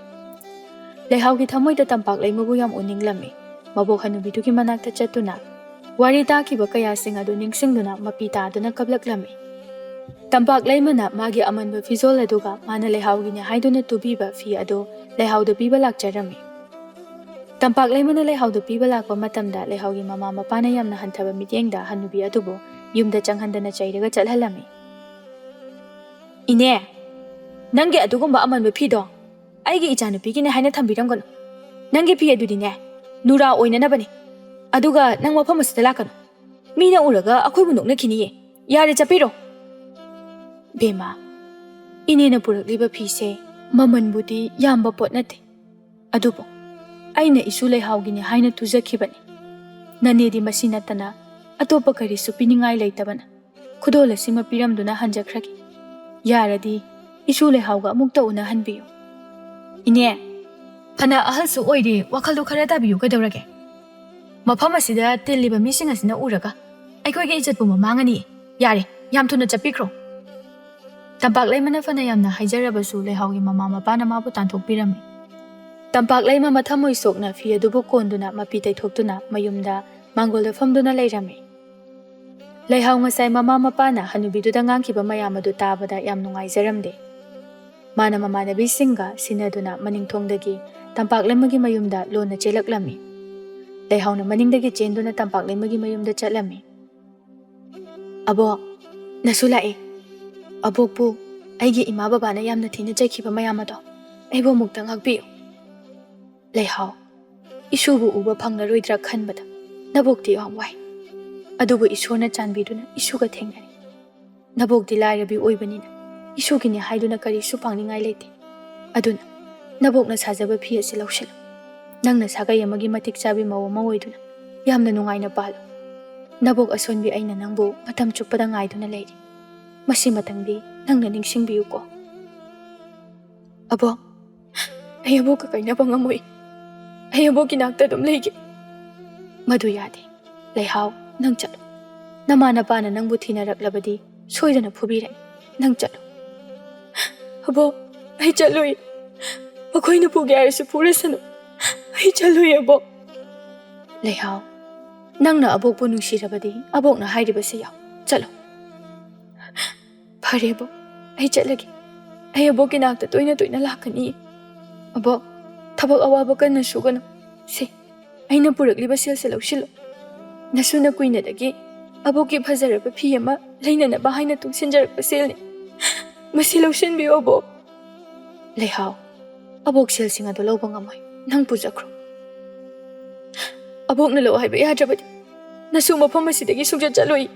ꯂꯩꯍꯥꯎꯒꯤ ꯊꯃꯣꯏꯗ ꯇꯝꯄꯥꯛ ꯂꯩꯃꯕꯨ ꯌꯥꯝ ꯎꯅꯤꯡꯂꯝꯃꯤ꯫ ꯃꯕꯣꯛ ꯍꯅꯨꯕꯤꯗꯨꯒꯤ ꯃꯅꯥꯛꯇ ꯆꯠꯇꯨꯅ ꯋꯥꯔꯤ ꯇꯥꯈꯤꯕ ꯀꯌꯥꯁꯤꯡ ꯑꯗꯨ ꯅꯤꯡꯁꯤꯡꯗꯨꯅ ꯃꯄꯤ ꯇꯥꯗꯨꯅ ꯀꯞꯂꯛꯂꯝꯃꯤ꯫ ꯇꯝꯄꯥꯛ ꯂꯩꯃꯅ ꯃꯥꯒꯤ ꯑꯃꯟꯕ ꯐꯤꯖꯣꯜ ꯑꯗꯨꯒ ꯃꯥꯅ ꯂꯩꯍꯥꯎꯒꯤꯅꯤ ꯍꯥꯏꯗꯨꯅ ꯇꯨꯕꯤꯕ ꯐꯤ ꯑꯗꯨ ꯂꯩꯍꯥꯎꯗ ꯄꯤꯕ ꯂꯥꯛꯆꯔꯝꯃꯤ꯫ ꯇꯝꯄꯥꯛ ꯂꯩꯃꯅ ꯂꯩꯍꯥꯎꯗ ꯄꯤꯕ ꯂꯥꯛꯄ ꯃꯇꯝꯗ ꯂꯩꯍꯥꯎꯒꯤ ꯃꯃꯥ ꯃꯄꯥꯅ ꯌꯥꯝꯅ ꯍꯟꯊꯕ ꯃꯤꯠꯌꯦꯡꯗ ꯍꯅꯨꯕꯤ ꯑꯗꯨꯕꯨ ꯌꯨꯝꯗ ꯆꯪꯍꯟꯗꯅ ꯆꯩꯔꯒ ꯆꯠꯍꯜꯂꯝꯃꯤ꯫ "ꯏꯅꯦ, ꯅꯪꯒꯤ ꯑꯗꯨꯒꯨꯝꯕ ꯑꯃꯟꯕ ꯐꯤꯗꯣ ꯑꯩꯒꯤ ꯏꯆꯥꯅꯨꯄꯤꯒꯤꯅꯦ ꯍꯥꯏꯅ ꯊꯝꯕꯤꯔꯝꯒꯅꯨ꯫ ꯅꯪꯒꯤ ꯐꯤ ꯑꯗꯨꯗꯤꯅꯦ, ꯅꯨꯔꯥ ꯑꯣꯏꯅꯅꯕꯅꯤ꯫ ꯑꯗꯨꯒ ꯅꯪ ꯃꯐꯝ ꯑꯁꯤꯗ ꯂꯥꯛꯀꯅꯨ꯫ ꯃꯤꯅ ꯎꯔꯒ ꯑꯩꯈꯣꯏꯕꯨ ꯅꯣꯛꯅꯈꯤꯅꯤꯌꯦ꯫ ꯌꯥꯔꯦ, ꯆꯠꯄꯤꯔꯣ꯫" "ꯕꯦꯝꯃ, ꯏꯅꯦꯅ ꯄꯨꯔꯛꯂꯤꯕ ꯐꯤꯁꯦ ꯃꯃꯜꯕꯨꯗꯤ ꯌꯥꯝꯕ ꯄꯣꯠ ꯅꯠꯇꯦ, ꯑꯗꯨꯕꯨ ꯑꯩꯅ ꯏꯁꯨ ꯂꯩꯍꯥꯎꯒꯤꯅꯤ ꯍꯥꯏꯅ ꯇꯨꯖꯈꯤꯕꯅꯤ꯫ ꯅꯅꯦꯗꯤ ꯃꯁꯤ ꯅꯠꯇꯅ ꯑꯇꯣꯞꯄ ꯀꯔꯤꯁꯨ ꯄꯤꯅꯤꯡꯉꯥꯏ ꯂꯩꯇꯕꯅ ꯈꯨꯗꯣꯜ ꯑꯁꯤꯃ ꯄꯤꯔꯝꯗꯨꯅ ꯍꯟꯖꯈ꯭ꯔꯒꯦ꯫ ꯌꯥꯔꯗꯤ ꯏꯁꯨ ꯂꯩꯍꯥꯎꯒ ꯑꯃꯨꯛꯇ ꯎꯅꯍꯟꯕꯤꯌꯨ꯫" "ꯏꯅꯦ, ꯐꯅ ꯑꯍꯜꯁꯨ ꯑꯣꯏꯔꯦ, ꯋꯥꯈꯜꯗꯣ ꯈꯔ ꯇꯥꯕꯤꯌꯨ ꯀꯩꯗꯧꯔꯒꯦ? ꯃꯐꯝ ꯑꯁꯤꯗ ꯇꯤꯜꯂꯤꯕ ꯃꯤꯁꯤꯡ ꯑꯁꯤꯅ ꯎꯔꯒ ꯑꯩꯈꯣꯏꯒꯤ ꯏꯖꯠꯄꯨ ꯃꯃꯥꯡꯉꯅꯤ꯫ ꯌꯥꯔꯦ, ꯌꯥꯝ ꯊꯨꯅ ꯆꯠꯄꯤꯈ꯭ꯔꯣ꯫" ꯇꯝꯄꯥꯛ ꯂꯩꯃꯅ ꯐꯅ ꯌꯥꯝꯅ ꯍꯥꯏꯖꯔꯕꯁꯨ ꯂꯩꯍꯥꯎꯒꯤ ꯃꯃꯥ ꯃꯄꯥꯅ ꯃꯥꯕꯨ ꯇꯥꯟꯊꯣꯛꯄꯤꯔꯝꯃꯤ꯫ ꯇꯝꯄꯥꯛ ꯂꯩꯃ ꯃꯊꯃꯣꯏ ꯁꯣꯛꯅ ꯐꯤ ꯑꯗꯨꯕꯨ ꯀꯣꯟꯗꯨꯅ ꯃꯄꯤ ꯇꯩꯊꯣꯛꯇꯨꯅ ꯃꯌꯨꯝꯗ ꯃꯥꯡꯒꯣꯜꯗ ꯐꯝꯗꯨꯅ ꯂꯩꯔꯝꯃꯤ꯫ ꯂꯩꯍꯥꯎ ꯉꯁꯥꯏ ꯃꯃꯥ ꯃꯄꯥꯅ ꯍꯅꯨꯕꯤꯗꯨꯗ ꯉꯥꯡꯈꯤꯕ ꯃꯌꯥꯝ ꯑꯗꯨ ꯇꯥꯕꯗ ꯌꯥꯝ ꯅꯨꯡꯉꯥꯏꯖꯔꯝꯗꯦ꯫ ꯃꯥꯅ ꯃꯃꯥꯟꯅꯕꯤꯁꯤꯡꯒ ꯁꯤꯟꯅꯗꯨꯅ ꯃꯅꯤꯡꯊꯣꯡꯗꯒꯤ ꯇꯝꯄꯥꯛ ꯂꯩꯃꯒꯤ ꯃꯌꯨꯝꯗ ꯂꯣꯟꯅ ꯆꯦꯜꯂꯛꯂꯝꯃꯤ꯫ ꯂꯩꯍꯥꯎꯅ ꯃꯅꯤꯡꯗꯒꯤ ꯆꯦꯟꯗꯨꯅ ꯇꯝꯄꯥꯛ ꯂꯩꯃꯒꯤ ꯃꯌꯨꯝꯗ ꯆꯠꯂꯝꯃꯤ꯫ "ꯑꯕꯣꯛ, ꯅꯁꯨ ꯂꯥꯛꯑꯦ꯫ ꯑꯕꯣꯛꯄꯨ ꯑꯩꯒꯤ ꯏꯃꯥ ꯕꯕꯥꯅ ꯌꯥꯝꯅ ꯊꯤꯅ ꯆꯩꯈꯤꯕ ꯃꯌꯥꯝ ꯑꯗꯣ ꯑꯩꯕꯨ ꯑꯃꯨꯛꯇ ꯉꯥꯛꯄꯤꯌꯨ꯫" ꯂꯩꯍꯥꯎ, ꯏꯁꯨꯕꯨ ꯎꯕ ꯐꯪꯂꯔꯣꯏꯗ꯭ꯔꯥ ꯈꯟꯕꯗ ꯅꯕꯣꯛꯇꯤ ꯌꯥꯝ ꯋꯥꯏ꯫ ꯑꯗꯨꯕꯨ ꯏꯁꯣꯔꯅ ꯆꯥꯟꯕꯤꯗꯨꯅ ꯏꯁꯨꯒ ꯊꯦꯡꯅꯔꯦ꯫ ꯅꯕꯣꯛꯇꯤ ꯂꯥꯏꯔꯕꯤ ꯑꯣꯏꯕꯅꯤꯅ ꯏꯁꯨꯒꯤꯅꯤ ꯍꯥꯏꯗꯨꯅ ꯀꯔꯤꯁꯨ ꯐꯪꯅꯤꯡꯉꯥꯏ ꯂꯩꯇꯦ꯫ ꯑꯗꯨꯅ ꯅꯕꯣꯛꯅ ꯁꯥꯖꯕ ꯐꯤ ꯑꯁꯤ ꯂꯧꯁꯤꯜꯂꯨ꯫ ꯅꯪꯅ ꯁꯥꯒꯩ ꯑꯃꯒꯤ ꯃꯇꯤꯛ ꯆꯥꯕꯤ ꯃꯧ ꯑꯃ ꯑꯣꯏꯗꯨꯅ ꯌꯥꯝꯅ ꯅꯨꯡꯉꯥꯏꯅ ꯄꯥꯜꯂꯨ꯫ ꯅꯕꯣꯛ ꯑꯁꯣꯟꯕꯤ ꯑꯩꯅ ꯅꯪꯕꯨ ꯃꯇꯝ ꯆꯨꯞꯄꯗ ꯉꯥꯏꯗꯨꯅ ꯂꯩꯔꯤ꯫ ꯃꯁꯤꯃꯇꯪꯗꯤ ꯅꯪꯅ ꯅꯤꯡꯁꯤꯡꯕꯤꯌꯨꯀꯣ꯫ "ꯑꯕꯣꯛ, ꯑꯩ ꯑꯕꯣꯛꯀ ꯀꯥꯏꯅꯕ ꯉꯝꯃꯣꯏ꯫ ꯑꯩ ꯑꯕꯣꯛꯀꯤ ꯅꯥꯛꯇ ꯑꯗꯨꯝ ꯂꯩꯒꯦ꯫" "ꯃꯗꯨ ꯌꯥꯗꯦ꯫ ꯂꯩꯍꯥꯎ, ꯅꯪ ꯆꯠꯂꯨ꯫ ꯅꯃꯥ ꯅꯄꯥꯅ ꯅꯪꯕꯨ ꯊꯤꯅꯔꯛꯂꯕꯗꯤ ꯁꯣꯏꯗꯅ ꯐꯨꯕꯤꯔꯅꯤ꯫ ꯅꯪ ꯆꯠꯂꯨ꯫ ꯑꯕꯣꯛ, ꯑꯩ ꯆꯠꯂꯨꯏ꯫ ꯃꯈꯣꯏꯅ ꯐꯨꯒꯦ ꯍꯥꯏꯔꯁꯨ ꯐꯨꯔꯁꯅꯨ꯫ ꯑꯩ ꯆꯠꯂꯨꯏ, ꯑꯕꯣꯛ꯫ ꯂꯩꯍꯥꯎ, ꯅꯪꯅ ꯑꯕꯣꯛꯄꯨ ꯅꯨꯡꯁꯤꯔꯕꯗꯤ ꯑꯕꯣꯛꯅ ꯍꯥꯏꯔꯤꯕꯁꯤ ꯌꯥꯎ꯫ ꯆꯠꯂꯣ꯫ ꯐꯔꯦ, ꯑꯕꯣꯛ, ꯑꯩ ꯆꯠꯂꯒꯦ꯫ ꯑꯩ ꯑꯕꯣꯛꯀꯤ ꯅꯥꯛꯇ ꯇꯣꯏꯅ ꯇꯣꯏꯅ ꯂꯥꯛꯀꯅꯤ꯫ ꯑꯕꯣꯛ, ꯊꯕꯛ ꯑꯋꯥꯕ ꯀꯟꯅ ꯁꯨꯒꯅꯨ꯫ ꯁꯦ, ꯑꯩꯅ ꯄꯨꯔꯛꯂꯤꯕ ꯁꯦꯜꯁꯦ ꯂꯧꯁꯤꯜꯂꯨ꯫ ꯅꯁꯨꯅ ꯀꯨꯏꯅꯗꯒꯤ ꯑꯕꯣꯛꯀꯤ ꯐꯖꯔꯕ ꯐꯤ ꯑꯃ ꯂꯩꯅꯅꯕ ꯍꯥꯏꯅ ꯇꯨꯡꯁꯤꯟꯖꯔꯛꯄ ꯁꯦꯜꯅꯤ꯫ ꯃꯁꯤ ꯂꯧꯁꯤꯟꯕꯤꯌꯨ, ꯑꯕꯣꯛ꯫ ꯂꯩꯍꯥꯎ, ꯑꯕꯣꯛ ꯁꯦꯜꯁꯤꯡ ꯑꯗꯨ ꯂꯧꯕ ꯉꯝꯃꯣꯏ꯫ ꯅꯪ ꯄꯨꯖꯈ꯭ꯔꯣ꯫ ꯑꯕꯣꯛꯅ ꯂꯧ ꯍꯥꯏꯕ ꯌꯥꯗ꯭ꯔꯕꯗꯤ ꯅꯁꯨ ꯃꯐꯝ ꯑꯁꯤꯗꯒꯤ ꯁꯨꯡꯆꯠ ꯆꯠꯂꯣꯏ꯫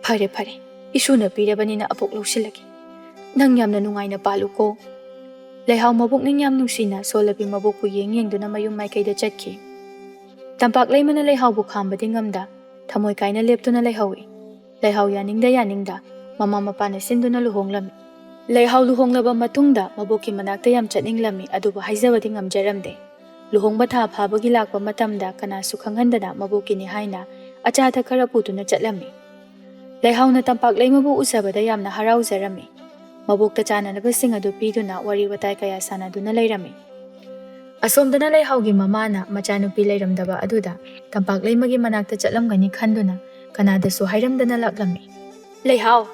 ꯐꯔꯦ, ꯐꯔꯦ, ꯏꯁꯨꯅ ꯄꯤꯔꯕꯅꯤꯅ ꯑꯕꯣꯛ ꯂꯧꯁꯤꯜꯂꯒꯦ꯫ ꯅꯪ ꯌꯥꯝꯅ ꯅꯨꯡꯉꯥꯏꯅ ꯄꯥꯜꯂꯨꯀꯣ꯫ ꯂꯩꯍꯥꯎ ꯃꯕꯨꯛꯅꯤꯡ ꯌꯥꯝ ꯅꯨꯡꯁꯤꯅ ꯁꯣꯜꯂꯕꯤ ꯃꯕꯣꯛꯄꯨ ꯌꯦꯡ ꯌꯦꯡꯗꯨꯅ ꯃꯌꯨꯝ ꯃꯥꯏꯀꯩꯗ ꯆꯠꯈꯤ꯫ ꯇꯝꯄꯥꯛ ꯂꯩꯃꯅ ꯂꯩꯍꯥꯎꯕꯨ ꯈꯥꯝꯕꯗꯤ ꯉꯝꯗ, ꯊꯃꯣꯏ ꯀꯥꯏꯅ ꯂꯦꯞꯇꯨꯅ ꯂꯩꯍꯧꯏ꯫ ꯂꯩꯍꯥꯎ ꯌꯥꯅꯤꯡꯗ ꯌꯥꯅꯤꯡꯗ ꯃꯃꯥ ꯃꯄꯥꯅ ꯁꯤꯟꯗꯨꯅ ꯂꯨꯍꯣꯡꯂꯝꯃꯤ꯫ ꯂꯩꯍꯥꯎ ꯂꯨꯍꯣꯡꯂꯕ ꯃꯇꯨꯡꯗ ꯃꯕꯣꯛꯀꯤ ꯃꯅꯥꯛꯇ ꯌꯥꯝ ꯆꯠꯅꯤꯡꯂꯝꯃꯤ, ꯑꯗꯨꯕꯨ ꯍꯥꯏꯖꯕꯗꯤ ꯉꯝꯖꯔꯝꯗꯦ꯫ ꯂꯨꯍꯣꯡꯕ ꯊꯥ ꯐꯥꯕꯒꯤ ꯂꯥꯛꯄ ꯃꯇꯝꯗ ꯀꯅꯥꯁꯨ ꯈꯪꯍꯟꯗꯅ ꯃꯕꯣꯛꯀꯤꯅꯤ ꯍꯥꯏꯅ ꯑꯆꯥ ꯑꯊꯛ ꯈꯔ ꯄꯨꯗꯨꯅ ꯆꯠꯂꯝꯃꯤ꯫ ꯂꯩꯍꯥꯎꯅ ꯇꯝꯄꯥꯛ ꯂꯩꯃꯕꯨ ꯎꯖꯕꯗ ꯌꯥꯝꯅ ꯍꯔꯥꯎꯖꯔꯝꯃꯤ꯫ ꯃꯕꯣꯛꯇ ꯆꯥꯅꯅꯕꯁꯤꯡ ꯑꯗꯨ ꯄꯤꯗꯨꯅ ꯋꯥꯔꯤ ꯋꯥꯇꯥꯏ ꯀꯌꯥ ꯁꯥꯟꯅꯗꯨꯅ ꯂꯩꯔꯝꯃꯤ꯫ ꯑꯁꯣꯝꯗꯅ ꯂꯩꯍꯥꯎꯒꯤ ꯃꯃꯥꯅ ꯃꯆꯥꯅꯨꯄꯤ ꯂꯩꯔꯝꯗꯕ ꯑꯗꯨꯗ ꯇꯝꯄꯥꯛ ꯂꯩꯃꯒꯤ ꯃꯅꯥꯛꯇ ꯆꯠꯂꯝꯒꯅꯤ ꯈꯟꯗꯨꯅ ꯀꯅꯥꯗꯁꯨ ꯍꯥꯏꯔꯝꯗꯅ ꯂꯥꯛꯂꯝꯃꯤ꯫ "ꯂꯩꯍꯥꯎ,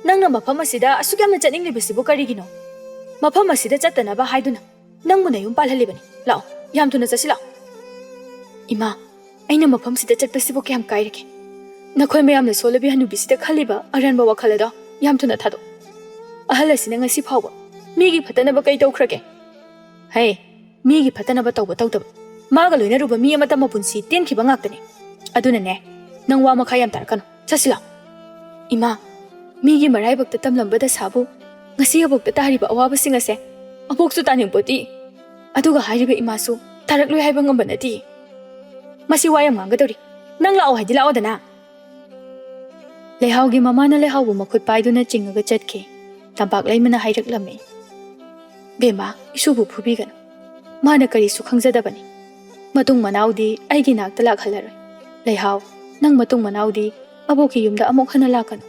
ꯅꯪꯅ ꯃꯐꯝ ꯑꯁꯤꯗ ꯑꯁꯨꯛ ꯌꯥꯝꯅ ꯆꯠꯅꯤꯡꯂꯤꯕꯁꯤꯕꯨ ꯀꯔꯤꯒꯤꯅꯣ? ꯃꯐꯝ ꯑꯁꯤꯗ ꯆꯠꯇꯅꯕ ꯍꯥꯏꯗꯨꯅ ꯅꯪꯕꯨ ꯅꯌꯨꯝ ꯄꯥꯜꯍꯜꯂꯤꯕꯅꯤ꯫ ꯂꯥꯛꯑꯣ, ꯌꯥꯝ ꯊꯨꯅ ꯆꯠꯁꯤ ꯂꯥꯛꯑꯣ꯫" "ꯏꯃꯥ, ꯑꯩꯅ ꯃꯐꯝꯁꯤꯗ ꯆꯠꯄꯁꯤꯕꯨ ꯀꯌꯥꯝ ꯀꯥꯏꯔꯒꯦ? ꯅꯈꯣꯏ ꯃꯌꯥꯝꯅ ꯁꯣꯜꯂꯕꯤ ꯍꯅꯨꯕꯤꯁꯤꯗ ꯈꯜꯂꯤꯕ ꯑꯔꯥꯟꯕ ꯋꯥꯈꯜ ꯑꯗꯣ ꯌꯥꯝ ꯊꯨꯅ ꯊꯥꯗꯣꯛ꯫ ꯑꯍꯜ ꯑꯁꯤꯅ ꯉꯁꯤ ꯐꯥꯎꯕ ꯃꯤꯒꯤ ꯐꯠꯇꯅꯕ ꯀꯩ ꯇꯧꯈ꯭ꯔꯒꯦ? ꯍꯩ, ꯃꯤꯒꯤ ꯐꯠꯇꯅꯕ ꯇꯧꯕ ꯇꯧꯗꯕ, ꯃꯥꯒ ꯂꯣꯏꯅꯔꯨꯕ ꯃꯤ ꯑꯃꯠꯇ ꯃꯄꯨꯟꯁꯤ ꯇꯦꯟꯈꯤꯕ ꯉꯥꯛꯇꯅꯤ꯫ ꯑꯗꯨꯅꯅꯦ, ꯅꯪ ꯋꯥ ꯃꯈꯥ ꯌꯥꯝ ꯇꯥꯔꯛꯀꯅꯨ꯫ ꯆꯠꯁꯤ ꯂꯥꯛꯑꯣ꯫" "ꯏꯃꯥ, ꯃꯤꯒꯤ ꯃꯔꯥꯏꯕꯛꯇ ꯇꯝꯂꯝꯕ ꯗꯁꯥꯕꯨ ꯉꯁꯤ ꯑꯕꯣꯛꯇ ꯇꯥꯔꯤꯕ ꯑꯋꯥꯕꯁꯤꯡ ꯑꯁꯦ ꯑꯕꯣꯛꯁꯨ ꯇꯥꯅꯤꯡꯄꯣꯠꯇꯦ꯫ ꯑꯗꯨꯒ ꯍꯥꯏꯔꯤꯕ ꯏꯃꯥꯁꯨ ꯇꯥꯔꯛꯂꯣꯏ ꯍꯥꯏꯕ ꯉꯝꯕ ꯅꯠꯇꯦ꯫ ꯃꯁꯤ ꯋꯥ ꯌꯥꯝ ꯉꯥꯡꯒꯗꯧꯔꯤ꯫ ꯅꯪ ꯂꯥꯛꯑꯣ ꯍꯥꯏꯗꯤ ꯂꯥꯛꯑꯣꯗꯅ꯫" ꯂꯩꯍꯥꯎꯒꯤ ꯃꯃꯥꯅ ꯂꯩꯍꯥꯎꯕꯨ ꯃꯈꯨꯠ ꯄꯥꯏꯗꯨꯅ ꯆꯤꯡꯉꯒ ꯆꯠꯈꯤ꯫ ꯇꯝꯄꯥꯛ ꯂꯩꯃꯅ ꯍꯥꯏꯔꯛꯂꯝꯃꯤ, "ꯕꯦꯝꯃ, ꯏꯁꯨꯕꯨ ꯐꯨꯕꯤꯒꯅꯨ꯫ ꯃꯥꯅ ꯀꯔꯤꯁꯨ ꯈꯪꯖꯗꯕꯅꯤ꯫ ꯃꯇꯨꯡ ꯃꯅꯥꯎꯗꯤ ꯑꯩꯒꯤ ꯅꯥꯛꯇ ꯂꯥꯛꯍꯜꯂꯔꯣꯏ꯫ ꯂꯩꯍꯥꯎ, ꯅꯪ ꯃꯇꯨꯡ ꯃꯅꯥꯎꯗꯤ ꯑꯕꯣꯛꯀꯤ ꯌꯨꯝꯗ ꯑꯃꯨꯛ ꯍꯟꯅ ꯂꯥꯛꯀꯅꯨ꯫"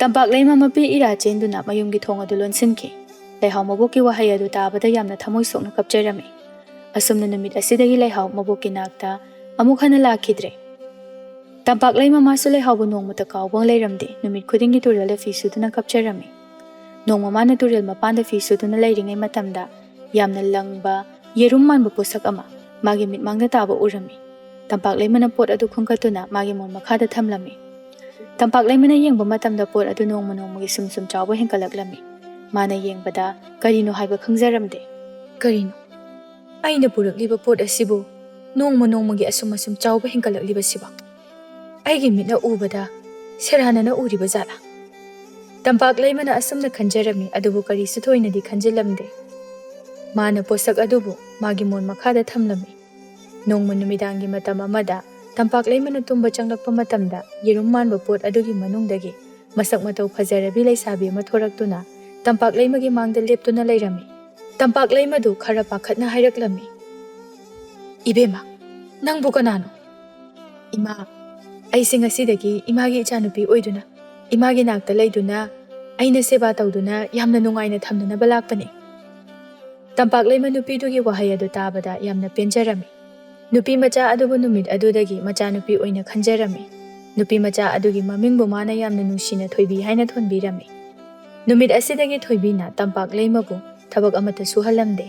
ꯇꯝꯄꯥꯛ ꯂꯩꯃ ꯃꯄꯤ ꯏꯔꯥ ꯆꯦꯟꯗꯨꯅ ꯃꯌꯨꯝꯒꯤ ꯊꯣꯡ ꯑꯗꯨ ꯂꯣꯟꯁꯤꯟꯈꯤ꯫ ꯂꯩꯍꯥꯎ ꯃꯕꯣꯛꯀꯤ ꯋꯥꯍꯩ ꯑꯗꯨ ꯇꯥꯕꯗ ꯌꯥꯝꯅ ꯊꯃꯣꯏ ꯁꯣꯛꯅ ꯀꯞꯆꯔꯝꯃꯤ꯫ ꯑꯁꯨꯝꯅ ꯅꯨꯃꯤꯠ ꯑꯁꯤꯗꯒꯤ ꯂꯩꯍꯥꯎ ꯃꯕꯣꯛꯀꯤ ꯅꯥꯛꯇ ꯑꯃꯨꯛ ꯍꯟꯅ ꯂꯥꯛꯈꯤꯗ꯭ꯔꯦ꯫ ꯇꯝꯄꯥꯛ ꯂꯩꯃ ꯃꯥꯁꯨ ꯂꯩꯍꯥꯎꯕꯨ ꯅꯣꯡꯃꯇ ꯀꯥꯎꯕ ꯂꯩꯔꯝꯗꯦ꯫ ꯅꯨꯃꯤꯠ ꯈꯨꯗꯤꯡꯒꯤ ꯇꯨꯔꯦꯜꯗ ꯐꯤ ꯁꯨꯗꯨꯅ ꯀꯞꯆꯔꯝꯃꯤ꯫ ꯅꯣꯡꯃ ꯃꯥꯅ ꯇꯨꯔꯦꯜ ꯃꯄꯥꯟꯗ ꯐꯤ ꯁꯨꯗꯨꯅ ꯂꯩꯔꯤꯉꯩ ꯃꯇꯝꯗ ꯌꯥꯝꯅ ꯂꯪꯕ ꯌꯦꯔꯨꯝ ꯃꯥꯟꯕ ꯄꯣꯠꯁꯛ ꯑꯃ ꯃꯥꯒꯤ ꯃꯤꯠꯃꯥꯡꯗ ꯇꯥꯕ ꯎꯔꯝꯃꯤ꯫ ꯇꯝꯄꯥꯛ ꯂꯩꯃꯅ ꯄꯣꯠ ꯑꯗꯨ ꯈꯨꯟꯒꯠꯇꯨꯅ ꯃꯥꯒꯤ ꯃꯣꯟ ꯃꯈꯥꯗ ꯊꯝꯂꯝꯃꯤ꯫ ꯇꯝꯄꯥꯛ ꯂꯩꯃꯅ ꯌꯦꯡꯕ ꯃꯇꯝꯗ ꯄꯣꯠ ꯑꯗꯨ ꯅꯣꯡꯃ ꯅꯣꯡꯃꯒꯤ ꯁꯨꯝ ꯁꯨꯝ ꯆꯥꯎꯕ ꯍꯦꯟꯒꯠꯂꯛꯂꯝꯃꯤ꯫ ꯃꯥꯅ ꯌꯦꯡꯕꯗ ꯀꯔꯤꯅꯣ ꯍꯥꯏꯕ ꯈꯪꯖꯔꯝꯗꯦ꯫ "ꯀꯔꯤꯅꯣ? ꯑꯩꯅ ꯄꯨꯔꯛꯂꯤꯕ ꯄꯣꯠ ꯑꯁꯤꯕꯨ ꯅꯣꯡꯃ ꯅꯣꯡꯃꯒꯤ ꯑꯁꯨꯝ ꯑꯁꯨꯝ ꯆꯥꯎꯕ ꯍꯦꯟꯒꯠꯂꯛꯂꯤꯕꯁꯤꯕꯣ? ꯑꯩꯒꯤ ꯃꯤꯠꯅ ꯎꯕꯗ ꯁꯦꯔꯥꯟꯅꯅ ꯎꯔꯤꯕ ꯖꯥꯠꯂꯥ?" ꯇꯝꯄꯥꯛ ꯂꯩꯃꯅ ꯑꯁꯨꯝꯅ ꯈꯟꯖꯔꯝꯃꯤ, ꯑꯗꯨꯕꯨ ꯀꯔꯤꯁꯨ ꯊꯣꯏꯅꯗꯤ ꯈꯟꯖꯤꯜꯂꯝꯗꯦ꯫ ꯃꯥꯅ ꯄꯣꯠꯁꯛ ꯑꯗꯨꯕꯨ ꯃꯥꯒꯤ ꯃꯣꯟ ꯃꯈꯥꯗ ꯊꯝꯂꯝꯃꯤ꯫ ꯅꯣꯡꯃ ꯅꯨꯃꯤꯗꯥꯡꯒꯤ ꯃꯇꯝ ꯑꯃꯗ ꯇꯝꯄꯥꯛ ꯂꯩꯃꯅ ꯇꯨꯝꯕ ꯆꯪꯂꯛꯄ ꯃꯇꯝꯗ ꯌꯦꯔꯨꯝ ꯃꯥꯟꯕ ꯄꯣꯠ ꯑꯗꯨꯒꯤ ꯃꯅꯨꯡꯗꯒꯤ ꯃꯁꯛ ꯃꯇꯧ ꯐꯖꯔꯕꯤ ꯂꯩꯁꯥꯕꯤ ꯑꯃ ꯊꯣꯔꯛꯇꯨꯅ ꯇꯝꯄꯥꯛ ꯂꯩꯃꯒꯤ ꯃꯥꯡꯗ ꯂꯦꯞꯇꯨꯅ ꯂꯩꯔꯝꯃꯤ꯫ ꯇꯝꯄꯥꯛ ꯂꯩꯃꯗꯨ ꯈꯔ ꯄꯥꯈꯠꯅ ꯍꯥꯏꯔꯛꯂꯝꯃꯤ, "ꯏꯕꯦꯝꯃ, ꯅꯪꯕꯨ ꯀꯅꯥꯅꯣ?" "ꯏꯃꯥ, ꯑꯩꯁꯦ ꯉꯁꯤꯗꯒꯤ ꯏꯃꯥꯒꯤ ꯏꯆꯥꯅꯨꯄꯤ ꯑꯣꯏꯗꯨꯅ ꯏꯃꯥꯒꯤ ꯅꯥꯛꯇ ꯂꯩꯗꯨꯅ ꯑꯩꯅ ꯁꯦꯕꯥ ꯇꯧꯗꯨꯅ ꯌꯥꯝꯅ ꯅꯨꯡꯉꯥꯏꯅ ꯊꯝꯅꯅꯕ ꯂꯥꯛꯄꯅꯦ꯫" ꯇꯝꯄꯥꯛ ꯂꯩꯃ ꯅꯨꯄꯤꯗꯨꯒꯤ ꯋꯥꯍꯩ ꯑꯗꯨ ꯇꯥꯕꯗ ꯌꯥꯝꯅ ꯄꯦꯟꯖꯔꯝꯃꯤ꯫ ꯅꯨꯄꯤ ꯃꯆꯥ ꯑꯗꯨꯕꯨ ꯅꯨꯃꯤꯠ ꯑꯗꯨꯗꯒꯤ ꯃꯆꯥꯅꯨꯄꯤ ꯑꯣꯏꯅ ꯈꯟꯖꯔꯝꯃꯤ꯫ ꯅꯨꯄꯤ ꯃꯆꯥ ꯑꯗꯨꯒꯤ ꯃꯃꯤꯡꯕꯨ ꯃꯥꯅ ꯌꯥꯝꯅ ꯅꯨꯡꯁꯤꯅ ꯊꯣꯏꯕꯤ ꯍꯥꯏꯅ ꯊꯣꯟꯕꯤꯔꯝꯃꯤ꯫ ꯅꯨꯃꯤꯠ ꯑꯁꯤꯗꯒꯤ ꯊꯣꯏꯕꯤꯅ ꯇꯝꯄꯥꯛ ꯂꯩꯃꯕꯨ ꯊꯕꯛ ꯑꯃꯠꯇ ꯁꯨꯍꯜꯂꯝꯗꯦ꯫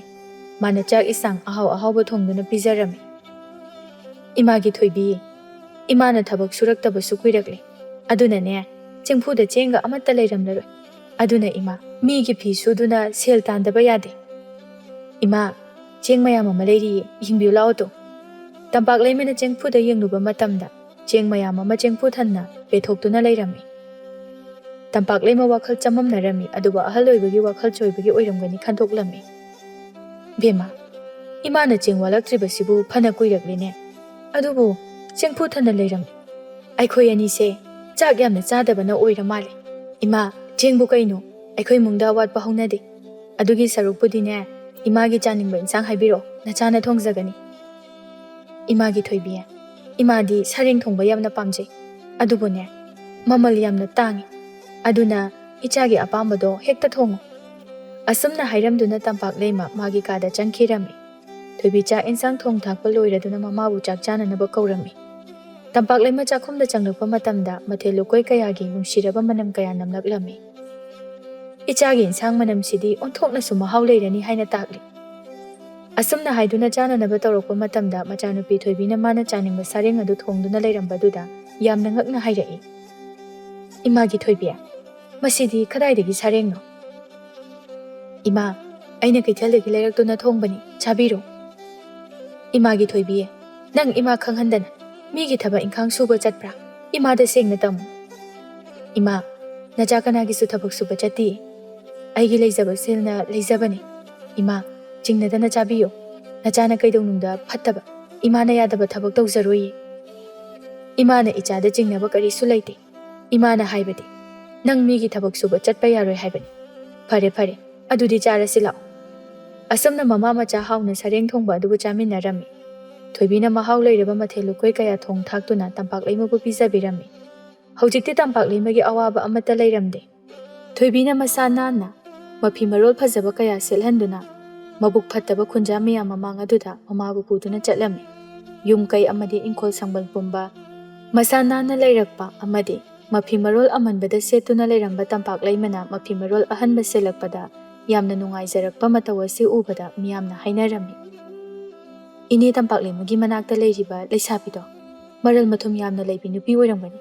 ꯃꯥꯅ ꯆꯥꯛ ꯏꯁꯥꯡ ꯑꯍꯥꯎ ꯑꯍꯥꯎꯕ ꯊꯣꯡꯗꯨꯅ ꯄꯤꯖꯔꯝꯃꯤ꯫ "ꯏꯃꯥꯒꯤ ꯊꯣꯏꯕꯤ, ꯏꯃꯥꯅ ꯊꯕꯛ ꯁꯨꯔꯛꯇꯕꯁꯨ ꯀꯨꯏꯔꯛꯂꯦ꯫ ꯑꯗꯨꯅꯅꯦ, ꯆꯦꯡꯐꯨꯗ ꯆꯦꯡꯒ ꯑꯃꯠꯇ ꯂꯩꯔꯝꯂꯔꯣꯏ꯫ ꯑꯗꯨꯅ ꯏꯃꯥ, ꯃꯤꯒꯤ ꯐꯤ ꯁꯨꯗꯨꯅ ꯁꯦꯜ ꯇꯥꯟꯗꯕ ꯌꯥꯗꯦ꯫ ꯏꯃꯥ, ꯆꯦꯡ ꯃꯌꯥꯝ ꯑꯃ ꯂꯩꯔꯤꯌꯦ, ꯌꯦꯡꯕꯤꯌꯨ ꯂꯥꯛꯑꯣ ꯇꯨ꯫" ꯇꯝꯄꯥꯛ ꯂꯩꯃꯅ ꯆꯦꯡꯐꯨꯗ ꯌꯦꯡꯂꯨꯕ ꯃꯇꯝꯗ ꯆꯦꯡ ꯃꯌꯥꯝ ꯑꯃ ꯆꯦꯡꯐꯨ ꯊꯟꯅ ꯄꯦꯊꯣꯛꯇꯨꯅ ꯂꯩꯔꯝꯃꯤ꯫ ꯇꯝꯄꯥꯛ ꯂꯩꯃ ꯋꯥꯈꯜ ꯆꯃꯝꯅꯔꯝꯃꯤ, ꯑꯗꯨꯕꯨ ꯑꯍꯜ ꯑꯣꯏꯕꯒꯤ ꯋꯥꯈꯜ ꯆꯣꯏꯕꯒꯤ ꯑꯣꯏꯔꯝꯒꯅꯤ ꯈꯟꯗꯣꯛꯂꯝꯃꯤ꯫ "ꯕꯦꯝꯃ, ꯏꯃꯥꯅ ꯆꯦꯡ ꯋꯥꯠꯂꯛꯇ꯭ꯔꯤꯕꯁꯤꯕꯨ ꯐꯅ ꯀꯨꯏꯔꯛꯂꯦꯅꯦ꯫ ꯑꯗꯨꯕꯨ ꯆꯦꯡꯐꯨ ꯊꯟꯅ ꯂꯩꯔꯝꯃꯤ꯫ ꯑꯩꯈꯣꯏ ꯑꯅꯤꯁꯦ ꯆꯥꯛ ꯌꯥꯝꯅ ꯆꯥꯗꯕꯅ ꯑꯣꯏꯔ ꯃꯥꯜꯂꯦ꯫ ꯏꯃꯥ, ꯆꯦꯡꯕꯨ ꯀꯩꯅꯣ? ꯑꯩꯈꯣꯏ ꯏꯃꯨꯡꯗ ꯑꯋꯥꯠꯄ ꯍꯧꯅꯗꯦ꯫ ꯑꯗꯨꯒꯤ ꯁꯔꯨꯛꯄꯨꯗꯤꯅꯦ, ꯏꯃꯥꯒꯤ ꯆꯥꯅꯤꯡꯕ ꯏꯟꯁꯥꯡ ꯍꯥꯏꯕꯤꯔꯛꯑꯣ, ꯅꯆꯥꯅ ꯊꯣꯡꯖꯒꯅꯤ꯫" "ꯏꯃꯥꯒꯤ ꯊꯣꯏꯕꯤ, ꯏꯃꯥꯗꯤ ꯁꯥꯔꯦꯡ ꯊꯣꯡꯕ ꯌꯥꯝꯅ ꯄꯥꯝꯖꯩ꯫ ꯑꯗꯨꯕꯨꯅꯦ, ꯃꯃꯜ ꯌꯥꯝꯅ ꯇꯥꯡꯉꯤ꯫ ꯑꯗꯨꯅ ꯏꯆꯥꯒꯤ ꯑꯄꯥꯝꯕꯗꯣ ꯍꯦꯛꯇ ꯊꯣꯡꯉꯨ꯫ ꯑꯁꯨꯝꯅ ꯍꯥꯏꯔꯝꯗꯨꯅ ꯇꯝꯄꯥꯛ ꯂꯩꯃ ꯃꯥꯒꯤ ꯀꯥꯗ ꯆꯪꯈꯤꯔꯝꯃꯤ꯫ ꯊꯣꯏꯕꯤ ꯆꯥꯛ ꯏꯟꯁꯥꯡ ꯊꯣꯡ ꯊꯥꯛꯄ ꯂꯣꯏꯔꯗꯨꯅ ꯃꯃꯥꯕꯨ ꯆꯥꯛ ꯆꯥꯅꯅꯕ ꯀꯧꯔꯝꯃꯤ꯫ ꯇꯝꯄꯥꯛ ꯂꯩꯃ ꯆꯥꯛꯈꯨꯝꯗ ꯆꯪꯂꯛꯄ ꯃꯇꯝꯗ ꯃꯊꯦꯜ ꯂꯨꯀꯣꯏ ꯀꯌꯥꯒꯤ ꯅꯨꯡꯁꯤꯔꯕ ꯃꯅꯝ ꯀꯌꯥ ꯅꯝꯂꯛꯂꯝꯃꯤ꯫ "ꯏꯆꯥꯒꯤ ꯏꯟꯁꯥꯡ ꯃꯅꯝꯁꯤꯗꯤ ꯑꯣꯟꯊꯣꯛꯅꯁꯨ ꯃꯍꯥꯎ ꯂꯩꯔꯅꯤ" ꯍꯥꯏꯅ ꯇꯥꯛꯂꯤ꯫ ꯑꯁꯨꯝꯅ ꯍꯥꯏꯗꯨꯅ ꯆꯥꯅꯅꯕ ꯇꯧꯔꯛꯄ ꯃꯇꯝꯗ ꯃꯆꯥꯅꯨꯄꯤ ꯊꯣꯏꯕꯤꯅ ꯃꯥꯅ ꯆꯥꯅꯤꯡꯕ ꯁꯥꯔꯦꯡ ꯑꯗꯨ ꯊꯣꯡꯗꯨꯅ ꯂꯩꯔꯝꯕꯗꯨꯗ ꯌꯥꯝꯅ ꯉꯛꯅ ꯍꯥꯏꯔꯛꯏ, "ꯏꯃꯥꯒꯤ ꯊꯣꯏꯕꯤ, ꯃꯁꯤꯗꯤ ꯀꯗꯥꯏꯗꯒꯤ ꯁꯥꯔꯦꯡꯅꯣ?" "ꯏꯃꯥ, ꯑꯩꯅ ꯀꯩꯊꯦꯜꯗꯒꯤ ꯂꯩꯔꯛꯇꯨꯅ ꯊꯣꯡꯕꯅꯤ, ꯆꯥꯕꯤꯔꯣ꯫" "ꯏꯃꯥꯒꯤ ꯊꯣꯏꯕꯤ, ꯅꯪ ꯏꯃꯥ ꯈꯪꯍꯟꯗꯅ ꯃꯤꯒꯤ ꯊꯕꯛ ꯏꯪꯈꯥꯡ ꯁꯨꯕ ꯆꯠꯄ꯭ꯔꯥ? ꯏꯃꯥꯗ ꯁꯦꯡꯅ ꯇꯝꯃꯨ꯫" "ꯏꯃꯥ, ꯅꯆꯥ ꯀꯅꯥꯒꯤꯁꯨ ꯊꯕꯛ ꯁꯨꯕ ꯆꯠꯇꯤꯌꯦ꯫ ꯑꯩꯒꯤ ꯂꯩꯖꯕ ꯁꯦꯜꯅ ꯂꯩꯖꯕꯅꯤ꯫ ꯏꯃꯥ, ꯆꯤꯡꯅꯗꯅ ꯆꯥꯕꯤꯌꯨ꯫ ꯅꯆꯥꯅ ꯀꯩꯗꯧꯅꯨꯡꯗ ꯐꯠꯇꯕ, ꯏꯃꯥꯅ ꯌꯥꯗꯕ ꯊꯕꯛ ꯇꯧꯖꯔꯣꯏꯌꯦ꯫ ꯏꯃꯥꯅ ꯏꯆꯥꯗ ꯆꯤꯡꯅꯕ ꯀꯔꯤꯁꯨ ꯂꯩꯇꯦ꯫ ꯏꯃꯥꯅ ꯍꯥꯏꯕꯗꯤ, ꯅꯪ ꯃꯤꯒꯤ ꯊꯕꯛ ꯁꯨꯕ ꯆꯠꯄ ꯌꯥꯔꯣꯏ ꯍꯥꯏꯕꯅꯤ꯫ ꯐꯔꯦ, ꯐꯔꯦ, ꯑꯗꯨꯗꯤ ꯆꯥꯔꯁꯤ ꯂꯥꯛꯑꯣ꯫" ꯑꯁꯨꯝꯅ ꯃꯃꯥ ꯃꯆꯥ ꯍꯥꯎꯅ ꯁꯔꯦꯡ ꯊꯣꯡꯕ ꯑꯗꯨꯕꯨ ꯆꯥꯃꯤꯟꯅꯔꯝꯃꯤ꯫ ꯊꯣꯏꯕꯤꯅ ꯃꯍꯥꯎ ꯂꯩꯔꯕ ꯃꯊꯦꯜ ꯂꯨꯀꯣꯏ ꯀꯌꯥ ꯊꯣꯡ ꯊꯥꯛꯇꯨꯅ ꯇꯝꯄꯥꯛ ꯂꯩꯃꯕꯨ ꯄꯤꯖꯕꯤꯔꯝꯃꯤ꯫ ꯍꯧꯖꯤꯛꯇꯤ ꯇꯝꯄꯥꯛ ꯂꯩꯃꯒꯤ ꯑꯋꯥꯕ ꯑꯃꯠꯇ ꯂꯩꯔꯝꯗꯦ꯫ ꯊꯣꯏꯕꯤꯅ ꯃꯁꯥ ꯅꯥꯟꯅ ꯃꯐꯤ ꯃꯔꯣꯜ ꯐꯖꯕ ꯀꯌꯥ ꯁꯦꯠꯍꯟꯗꯨꯅ ꯃꯕꯨꯛ ꯐꯠꯇꯕ ꯈꯨꯟꯖꯥ ꯃꯌꯥꯝ ꯃꯃꯥꯡ ꯑꯗꯨꯗ ꯃꯃꯥꯕꯨ ꯄꯨꯗꯨꯅ ꯆꯠꯂꯝꯃꯤ꯫ ꯌꯨꯝ ꯀꯩ ꯑꯃꯗꯤ ꯏꯪꯈꯣꯜ ꯁꯝꯕꯜ ꯄꯨꯝꯕ, ꯃꯁꯥ ꯅꯥꯟꯅ ꯂꯩꯔꯛꯄ ꯑꯃꯗꯤ ꯃꯐꯤ ꯃꯔꯣꯜ ꯑꯃꯟꯕꯗ ꯁꯦꯠꯇꯨꯅ ꯂꯩꯔꯝꯕ ꯇꯝꯄꯥꯛ ꯂꯩꯃꯅ ꯃꯐꯤ ꯃꯔꯣꯜ ꯑꯍꯟꯕ ꯁꯦꯠꯂꯛꯄꯗ ꯌꯥꯝꯅ ꯅꯨꯡꯉꯥꯏꯖꯔꯛꯄ ꯃꯇꯧ ꯑꯁꯤ ꯎꯕꯗ ꯃꯤꯌꯥꯝꯅ ꯍꯥꯏꯅꯔꯝꯃꯤ, "ꯏꯅꯦ ꯇꯝꯄꯥꯛ ꯂꯩꯃꯒꯤ ꯃꯅꯥꯛꯇ ꯂꯩꯔꯤꯕ ꯂꯩꯁꯥꯕꯤꯗꯣ ꯃꯔꯜ ꯃꯊꯨꯝ ꯌꯥꯝꯅ ꯂꯩꯕꯤ ꯅꯨꯄꯤ ꯑꯣꯏꯔꯝꯒꯅꯤ꯫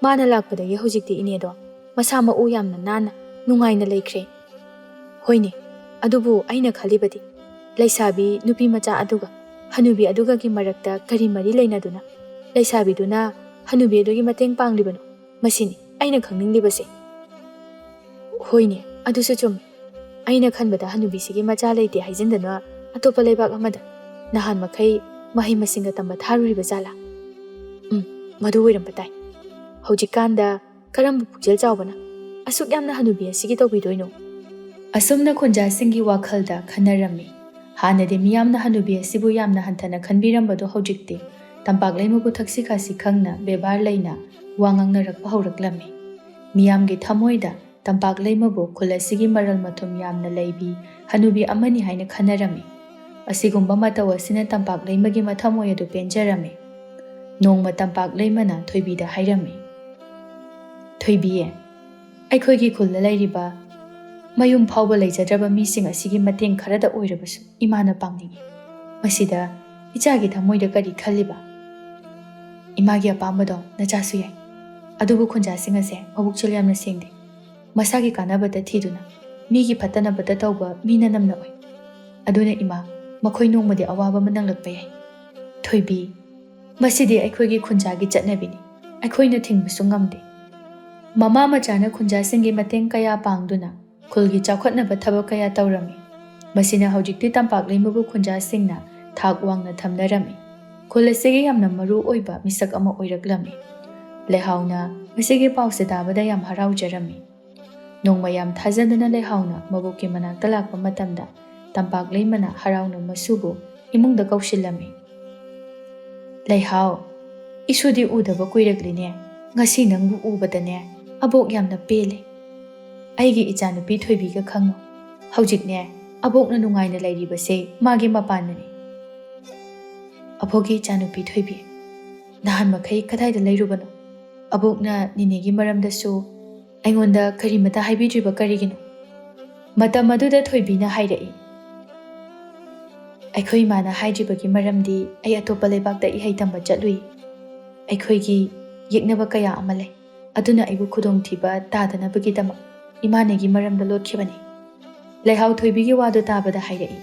ꯃꯥꯅ ꯂꯥꯛꯄꯗꯒꯤ ꯍꯧꯖꯤꯛꯇꯤ ꯏꯅꯦꯗꯣ ꯃꯁꯥ ꯃꯎ ꯌꯥꯝꯅ ꯅꯥꯟꯅ, ꯅꯨꯡꯉꯥꯏꯅ ꯂꯩꯈ꯭ꯔꯦ꯫" "ꯍꯣꯏꯅꯦ, ꯑꯗꯨꯕꯨ ꯑꯩꯅ ꯈꯜꯂꯤꯕꯗꯤ, ꯂꯩꯁꯥꯕꯤ ꯅꯨꯄꯤ ꯃꯆꯥ ꯑꯗꯨꯒ ꯍꯅꯨꯕꯤ ꯑꯗꯨꯒꯒꯤ ꯃꯔꯛꯇ ꯀꯔꯤ ꯃꯔꯤ ꯂꯩꯅꯗꯨꯅ ꯂꯩꯁꯥꯕꯤꯗꯨꯅ ꯍꯅꯨꯕꯤ ꯑꯗꯨꯒꯤ ꯃꯇꯦꯡ ꯄꯥꯡꯂꯤꯕꯅꯣ? ꯃꯁꯤꯅꯤ ꯑꯩꯅ ꯈꯪꯅꯤꯡꯂꯤꯕꯁꯦ꯫" "ꯍꯣꯏꯅꯦ, ꯑꯗꯨꯁꯨ ꯆꯨꯝꯃꯤ꯫ ꯑꯩꯅ ꯈꯟꯕꯗ ꯍꯅꯨꯕꯤꯁꯤꯒꯤ ꯃꯆꯥ ꯂꯩꯇꯦ ꯍꯥꯏꯖꯤꯟꯗꯅ ꯑꯇꯣꯞꯄ ꯂꯩꯕꯥꯛ ꯑꯃꯗ ꯅꯍꯥꯟ ꯃꯈꯩ ꯃꯍꯩ ꯃꯁꯤꯡꯒ ꯇꯝꯕ ꯊꯥꯔꯨꯔꯤꯕ ꯖꯥꯠꯂꯥ? ꯎꯝ, ꯃꯗꯨ ꯑꯣꯏꯔꯝꯕ ꯇꯥꯏ꯫ ꯍꯧꯖꯤꯛꯀꯥꯟꯗ ꯀꯔꯝꯕ ꯄꯨꯛꯆꯦꯜ ꯆꯥꯎꯕꯅ ꯑꯁꯨꯛ ꯌꯥꯝꯅ ꯍꯅꯨꯕꯤ ꯑꯁꯤꯒꯤ ꯇꯧꯕꯤꯗꯣꯏꯅꯣ?" ꯑꯁꯨꯝꯅ ꯈꯨꯟꯖꯥꯁꯤꯡꯒꯤ ꯋꯥꯈꯜꯗ ꯈꯟꯅꯔꯝꯃꯤ꯫ ꯍꯥꯟꯅꯗꯤ ꯃꯤꯌꯥꯝꯅ ꯍꯅꯨꯕꯤ ꯑꯁꯤꯕꯨ ꯌꯥꯝꯅ ꯍꯟꯊꯅ ꯈꯟꯕꯤꯔꯝꯕꯗꯨ ꯍꯧꯖꯤꯛꯇꯤ ꯇꯝꯄꯥꯛ ꯂꯩꯃꯕꯨ ꯊꯛꯁꯤ ꯈꯥꯁꯤ ꯈꯪꯅ ꯕꯦꯕꯥꯔ ꯂꯩꯅ ꯋꯥ ꯉꯥꯡꯅꯔꯛꯄ ꯍꯧꯔꯛꯂꯝꯃꯤ꯫ ꯃꯤꯌꯥꯝꯒꯤ ꯊꯃꯣꯏꯗ ꯇꯝꯄꯥꯛ ꯂꯩꯃꯕꯨ ꯈꯨꯜ ꯑꯁꯤꯒꯤ ꯃꯔꯜ ꯃꯊꯨꯝ ꯌꯥꯝꯅ ꯂꯩꯕꯤ ꯍꯅꯨꯕꯤ ꯑꯃꯅꯤ ꯍꯥꯏꯅ ꯈꯟꯅꯔꯝꯃꯤ꯫ ꯑꯁꯤꯒꯨꯝꯕ ꯃꯇꯧ ꯑꯁꯤꯅ ꯇꯝꯄꯥꯛ ꯂꯩꯃꯒꯤ ꯃꯊꯃꯣꯏ ꯑꯗꯨ ꯄꯦꯟꯖꯔꯝꯃꯤ꯫ ꯅꯣꯡꯃ ꯇꯝꯄꯥꯛ ꯂꯩꯃꯅ ꯊꯣꯏꯕꯤꯗ ꯍꯥꯏꯔꯝꯃꯤ, "ꯊꯣꯏꯕꯤ, ꯑꯩꯈꯣꯏꯒꯤ ꯈꯨꯜꯗ ꯂꯩꯔꯤꯕ ꯃꯌꯨꯝ ꯐꯥꯎꯕ ꯂꯩꯖꯗ꯭ꯔꯕ ꯃꯤꯁꯤꯡ ꯑꯁꯤꯒꯤ ꯃꯇꯦꯡ ꯈꯔꯗ ꯑꯣꯏꯔꯕꯁꯨ ꯏꯃꯥꯅ ꯄꯥꯡꯅꯤꯡꯏ꯫ ꯃꯁꯤꯗ ꯏꯆꯥꯒꯤ ꯊꯃꯣꯏꯗ ꯀꯔꯤ ꯈꯜꯂꯤꯕ? ꯏꯃꯥꯒꯤ ꯑꯄꯥꯝꯕꯗꯣ ꯅꯆꯥꯁꯨ ꯌꯥꯏ꯫ ꯑꯗꯨꯕꯨ ꯈꯨꯟꯖꯥꯁꯤꯡ ꯑꯁꯦ ꯃꯕꯨꯛꯁꯨ ꯌꯥꯝꯅ ꯁꯦꯡꯗꯦ꯫ ꯃꯁꯥꯒꯤ ꯀꯥꯟꯅꯕꯇ ꯊꯤꯗꯨꯅ ꯃꯤꯒꯤ ꯐꯠꯇꯅꯕꯇ ꯇꯧꯕ ꯃꯤꯅ ꯅꯝꯅ ꯑꯣꯏ꯫ ꯑꯗꯨꯅ ꯏꯃꯥ, ꯃꯈꯣꯏ ꯅꯣꯡꯃꯗꯤ ꯑꯋꯥꯕ ꯑꯃ ꯅꯪꯂꯛꯄ ꯌꯥꯏ꯫ ꯊꯣꯏꯕꯤ, ꯃꯁꯤꯗꯤ ꯑꯩꯈꯣꯏꯒꯤ ꯈꯨꯟꯖꯥꯒꯤ ꯆꯠꯅꯕꯤꯅꯤ꯫ ꯑꯩꯈꯣꯏꯅ ꯊꯤꯡꯕꯁꯨ ꯉꯝꯗꯦ꯫" ꯃꯃꯥ ꯃꯆꯥꯅ ꯈꯨꯟꯖꯥꯁꯤꯡꯒꯤ ꯃꯇꯦꯡ ꯀꯌꯥ ꯄꯥꯡꯗꯨꯅ ꯈꯨꯜꯒꯤ ꯆꯥꯎꯈꯠꯅꯕ ꯊꯕꯛ ꯀꯌꯥ ꯇꯧꯔꯝꯃꯤ꯫ ꯃꯁꯤꯅ ꯍꯧꯖꯤꯛꯇꯤ ꯇꯝꯄꯥꯛ ꯂꯩꯃꯕꯨ ꯈꯨꯟꯖꯥꯁꯤꯡꯅ ꯊꯥꯛ ꯋꯥꯡꯅ ꯊꯝꯅꯔꯝꯃꯤ꯫ ꯈꯨꯜ ꯑꯁꯤꯒꯤ ꯌꯥꯝꯅ ꯃꯔꯨ ꯑꯣꯏꯕ ꯃꯤꯁꯛ ꯑꯃ ꯑꯣꯏꯔꯛꯂꯝꯃꯤ꯫ ꯂꯩꯍꯥꯎꯅ ꯃꯁꯤꯒꯤ ꯄꯥꯎꯁꯦ ꯇꯥꯕꯗ ꯌꯥꯝ ꯍꯔꯥꯎꯖꯔꯝꯃꯤ꯫ ꯅꯣꯡꯃ ꯌꯥꯝ ꯊꯥꯖꯗꯅ ꯂꯩꯍꯥꯎꯅ ꯃꯕꯣꯛꯀꯤ ꯃꯅꯥꯛꯇ ꯂꯥꯛꯄ ꯃꯇꯝꯗ ꯇꯝꯄꯥꯛ ꯂꯩꯃꯅ ꯍꯔꯥꯎꯅ ꯃꯁꯨꯕꯨ ꯏꯃꯨꯡꯗ ꯀꯧꯁꯤꯜꯂꯝꯃꯤ꯫ "ꯂꯩꯍꯥꯎ, ꯏꯁꯨꯗꯤ ꯎꯗꯕ ꯀꯨꯏꯔꯛꯂꯤꯅꯦ꯫ ꯉꯁꯤ ꯅꯪꯕꯨ ꯎꯕꯗꯅꯦ ꯑꯕꯣꯛ ꯌꯥꯝꯅ ꯄꯦꯜꯂꯦ꯫ ꯑꯩꯒꯤ ꯏꯆꯥꯅꯨꯄꯤ ꯊꯣꯏꯕꯤꯒ ꯈꯪꯉꯨ꯫ ꯍꯧꯖꯤꯛꯅꯦ ꯑꯕꯣꯛꯅ ꯅꯨꯡꯉꯥꯏꯅ ꯂꯩꯔꯤꯕꯁꯦ ꯃꯥꯒꯤ ꯃꯄꯥꯟꯅꯅꯤ꯫" "ꯑꯕꯣꯛꯀꯤ ꯏꯆꯥꯅꯨꯄꯤ ꯊꯣꯏꯕꯤ, ꯅꯍꯥꯟ ꯃꯈꯩ ꯀꯗꯥꯏꯗ ꯂꯩꯔꯨꯕꯅꯣ? ꯑꯕꯣꯛꯅ ꯅꯤꯅꯦꯒꯤ ꯃꯔꯝꯗꯁꯨ ꯑꯩꯉꯣꯟꯗ ꯀꯔꯤꯃꯇ ꯍꯥꯏꯕꯤꯗ꯭ꯔꯤꯕ ꯀꯔꯤꯒꯤꯅꯣ?" ꯃꯇꯝ ꯑꯗꯨꯗ ꯊꯣꯏꯕꯤꯅ ꯍꯥꯏꯔꯛꯏ, "ꯑꯩꯈꯣꯏ ꯏꯃꯥꯅ ꯍꯥꯏꯗ꯭ꯔꯤꯕꯒꯤ ꯃꯔꯝꯗꯤ ꯑꯩ ꯑꯇꯣꯞꯄ ꯂꯩꯕꯥꯛꯇ ꯏꯍꯩ ꯇꯝꯕ ꯆꯠꯂꯨꯏ꯫ ꯑꯩꯈꯣꯏꯒꯤ ꯌꯦꯛꯅꯕ ꯀꯌꯥ ꯑꯃ ꯂꯩ꯫ ꯑꯗꯨꯅ ꯑꯩꯕꯨ ꯈꯨꯗꯣꯡꯊꯤꯕ ꯇꯥꯗꯅꯕꯒꯤꯗꯃꯛ ꯏꯃꯥꯅ ꯑꯩꯒꯤ ꯃꯔꯝꯗ ꯂꯣꯠꯈꯤꯕꯅꯤ꯫" ꯂꯩꯍꯥꯎ ꯊꯣꯏꯕꯤꯒꯤ ꯋꯥꯗꯨ ꯇꯥꯕꯗ ꯍꯥꯏꯔꯛꯏ,